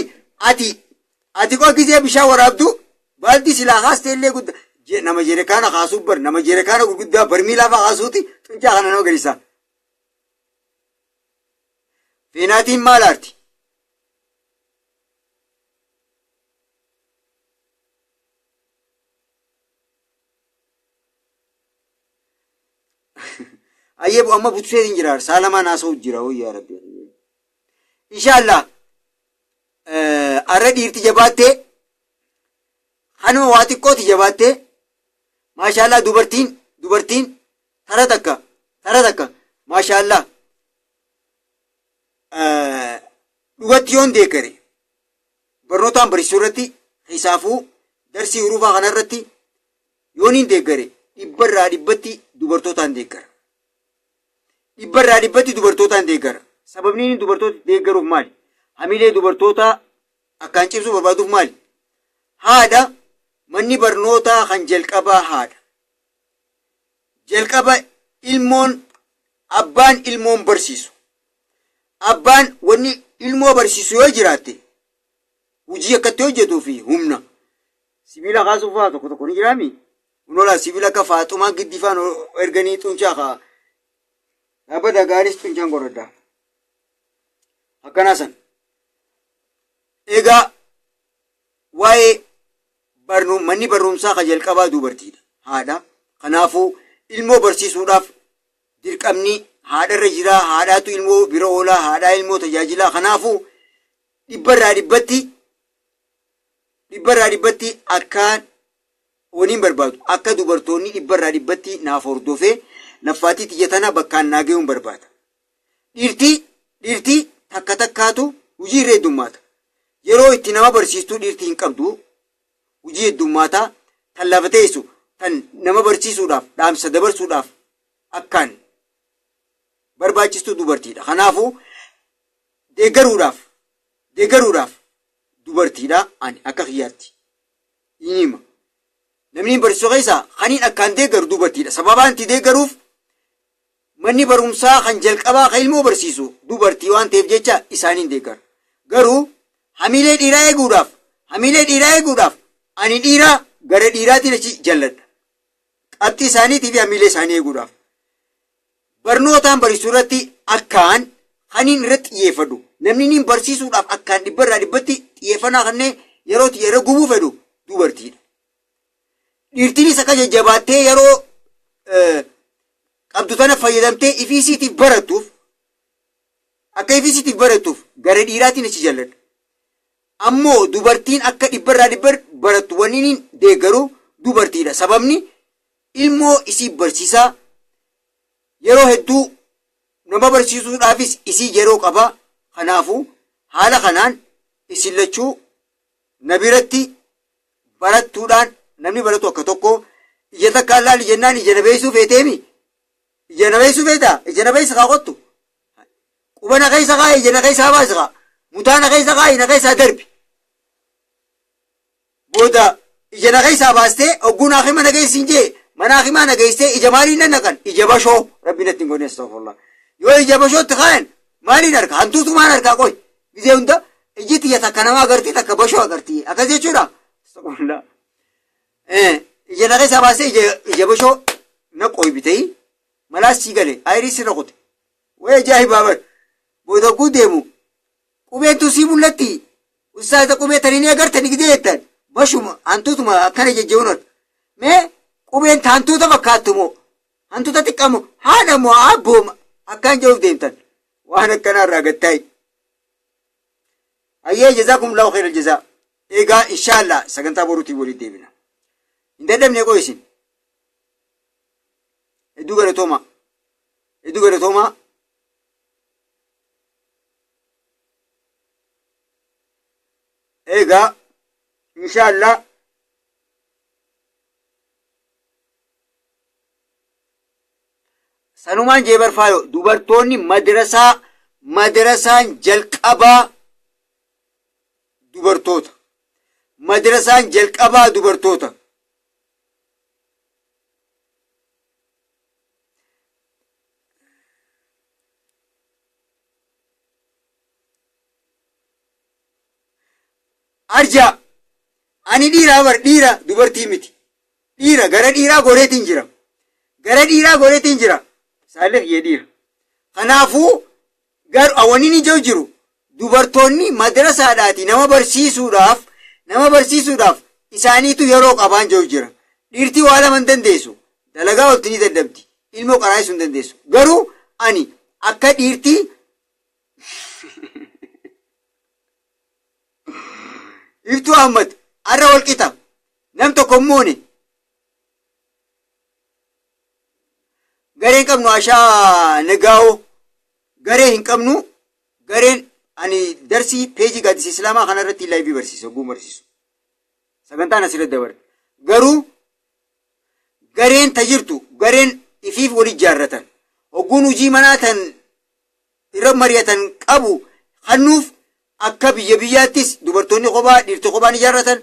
[SPEAKER 1] ati qoy gisee bishaan waraabdu baaldi silaa kaastee illee guddaa nama jerekaana kaasuu bar nama jerekaana gurguddaa barmiilaa fa'aa kaasuuti xuncaa kana nama gadisaa. Feenaatiin maal aarti? Ayyee amma butuseetiin jira saalamaan haasa'u jira hoo yaa rabbi. Inshaallah arra dhiirti jabaattee kanuma waa xiqqooti jabaattee maashaallah dubartiin tara takka maashaallah dhugatti yoon deeggare barnootaan barsiisuu irratti hisaafuu darsii hurufaa kana irratti yoon hin deeggare dhibbarraa dhibbatti dubartootaan deeggara. Dhibbarraa dhibbatti dubartootaan deeggara. Sababni inni dubartoota deeggaruuf maali? Hamilee dubartootaa akkaan cimsuu barbaaduuf maali? Haadha manni barnootaa kan jalqabaa haadha. Jalqaba ilmoon abbaan ilmoon barsiisu. Abbaan wanni ilmoo barsiisu yoo jiraatte hojii akkatti hojjetuu fi humna. Sibiila kaasuuf fa'aa tokko tokko ni jiraami. Kunoolaa sibiila akka faaxumaa giddi faan erganii xuncaa kaa. Dhaabbata gaaris xuncaan godhadha. Akkanaa san. Egaa waa'ee manni barumsaa kan jalqabaa dubartiidha. Haadha. Kanaafuu ilmoo barsiisuudhaaf dirqamni haadharra jira. Haadhaatu ilmoo bira oolaa. Haadhaa ilmoo tajaajilaa. Kanaafuu dhibbarraa dhibbatti akkaan waniin barbaadu akka dubartoonni dhibbarraa dhibbatti naaf hordofee laffaatii tiyya tana bakkaan naa ga'uun barbaada. Dhiirtii takka takkaatu hojii irra heddummaata. Yeroo itti nama barsiistuu dhiirtii hin qabdu hojii heddummaataa tan lafa teessu tan nama barsiisuudhaaf dhaamsa dabarsuudhaaf akkaan barbaachistuu dubartiidha. Kanaafuu deeggaruudhaaf dubartiidha ani akka kiyyaatti. Ni hima. Namni barsiisu keessaa kaniin akkaan deeggaru dubartiidha. Sababaan itti deeggaruuf manni barumsaa kan jalqabaa kan ilmoo barsiisu dubartii waan ta'eef jecha isaaniin deeggara. Garuu hamilee dhiiraa eeguudhaaf ani dhiiraa gara dhiiraatiin achi jalladha. Qabxii isaaniitii fi hamilee isaanii eeguudhaaf. Barnootaan barsiisuu irratti akkaan kaniin irratti xiyyeeffadhu. Namni niin barsiisuudhaaf akkaan dhibbarraa dhibbatti xiyyeeffannaa kanneen yeroo yeroo gubuu fedhu dubartiidha. Dhiirtiinis akka jajjabaattee yeroo qabdu tana fayyadamtee ifiisiitiif barattuuf akka ifiisiitiif barattuuf gara dhiiraatiin achi jalladha. Ammoo dubartiin akka dhibbarraa dhibbar barattu wanni inni deeggaru dubartiidha. Sababni ilmoo isii barsiisaa yeroo hedduu nama barsiisuudhaafis isii yeroo qaba. Kanaafuu haala kanaan isin lachuu na biratti barattuudhaan namni baratu akka tokko ija takkaan laali jennaan ija na beeksisuu feeteemi. Ija na beeksisuu feetaa? Ija na beeksisa kaa qottu. Quba na keessa kaa ija na keessaa baasi kaa. Mutaa na keessa kaa na keessaa darbi. Booda ija na keessaa baastee ogguu naa hima na geessin jee mana himaa na geessee ija maaliin nan naqan ija bashoo rabbi natti hin godhin astaghfirullah. Yoo ija bashootti kaayan maaliin harka hantuutu maan harkaa qoy gizee hunda iji tiyya takka nama agartii takka bashoo agartii akkas jechuudha. Astaghfirullah. Ija na keessaa baastee ija bashoo na qoy bitee malaas sii gale ayirii sirra kute. Wayii ajaa'ibaa bar booda guu deemu qubeentu sii mul'atti ustaaza qubee tanii ni agartani gidee jettan bashuma hantuutuma akkana jejje'uun harka mee qubeen hantuuta fakkaattu moo hantuuta xiqqaa moo haadha moo abbooma akkaan jedhuuf deemtan waan akkanaa irraa gattaayi. Ayyee jazaakum Allahu khairal jazaa. Egaa inshaallah sagantaa boruutiin walitti deebina. Hin dadhabne qoo isin. Hedduu galatooma. Hedduu galatoomaa. Egaa inshaallah sanumaan jee barfaayo dubartoonni madrasaa madrasaan jalqabaa dubartoota. Madrasaan jalqabaa dubartoota. Arja ani dhiiraa bar dhiira dubartii miti. Dhiira gara dhiiraa goreetiin jira. Gara dhiiraa goreetiin jira. Saallee kiyyee dhiira. Kanaafuu gar wanni ni jiru dubartoonni madrasaadhaati nama barsiisuudhaaf isaaniitu yeroo qabaan jiru jira. Dhiirtii waa lama hin dandeessu. Dalagaa olti ni dadhabdi. Ilmoo qaraayisuu hin dandeessu. Garuu ani akka dhiirtii Iftuu Ahmad har'a wal qixa. Nam tokko immoone. Gareen qabnu Ashaa Nagaa'oo. Garee hin qabnu. Gareen ani darsii peejii gaaddisa Islaamaa kanarratti live barsiisa oguu barsiisu. Sagantaan asirratti dabarte. Garuu gareen ta jirtu gareen ifiif wal ijaarratan. Ogguun hojii manaa tan irra mari'atan qabu kannuuf akka biyya biyyaattis dubartoonni kophaa dhiirti kophaan ijaarratan,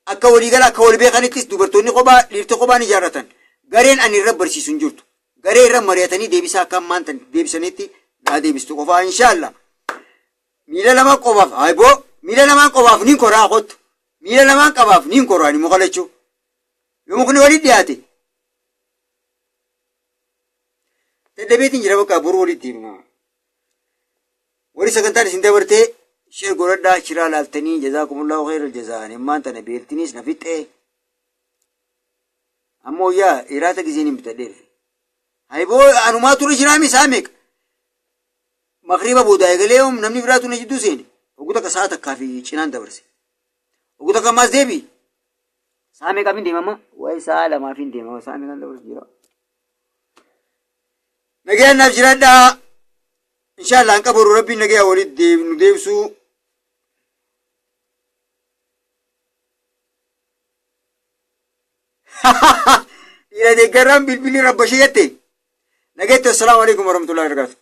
[SPEAKER 1] akka waliigala akka wal beekanittis dubartoonni kophaa dhiirti kophaan ijaarratan. Gareen ani irra barsiisu hin jirtu. Garee irra mari'atanii deebisaa akka ammaan tan deebisanitti naa deebistu qofaa inshaallah. Miila lama qofaaf haiboo miila lamaan qofaaf niin koraa kottu. Miila lamaan qabaaf niin koraa ani muka lachuu. Yoo mukni walitti dhiyaate. Dadhabeetiin jira bakka boruu walitti himna. Warri sagantaan isin dabartee share godhadhaa shiraa laaltanii jazaakumullahu khairal jazaan himmaan tana beeltiniis na fixxee. Ammoo yaa iraata gizeen hin bitadheef. Haiboo anumaa ture jiraami isaa meeqa? Makriiba booda eegalee yoom namni biraatu na jidduu seene. Oguu takka sa'a takkaa fi cinaan dabarse. Oguu takka ammaas deebi. Sa'a meeqaaf hin deemama? Wayi sa'a lamaaf hin deemama. Sa'a meeqaan dabarsu jira? Nagayaan naaf jiraadhaa. Inshaallah hin qabaru rabbiin nagaya walitti nu deebisuu. Dhiira deeggarraan bilbilli rabbashee jette. Nagayatti, assalaamu alaikum warahmatullahi wabarakatuh.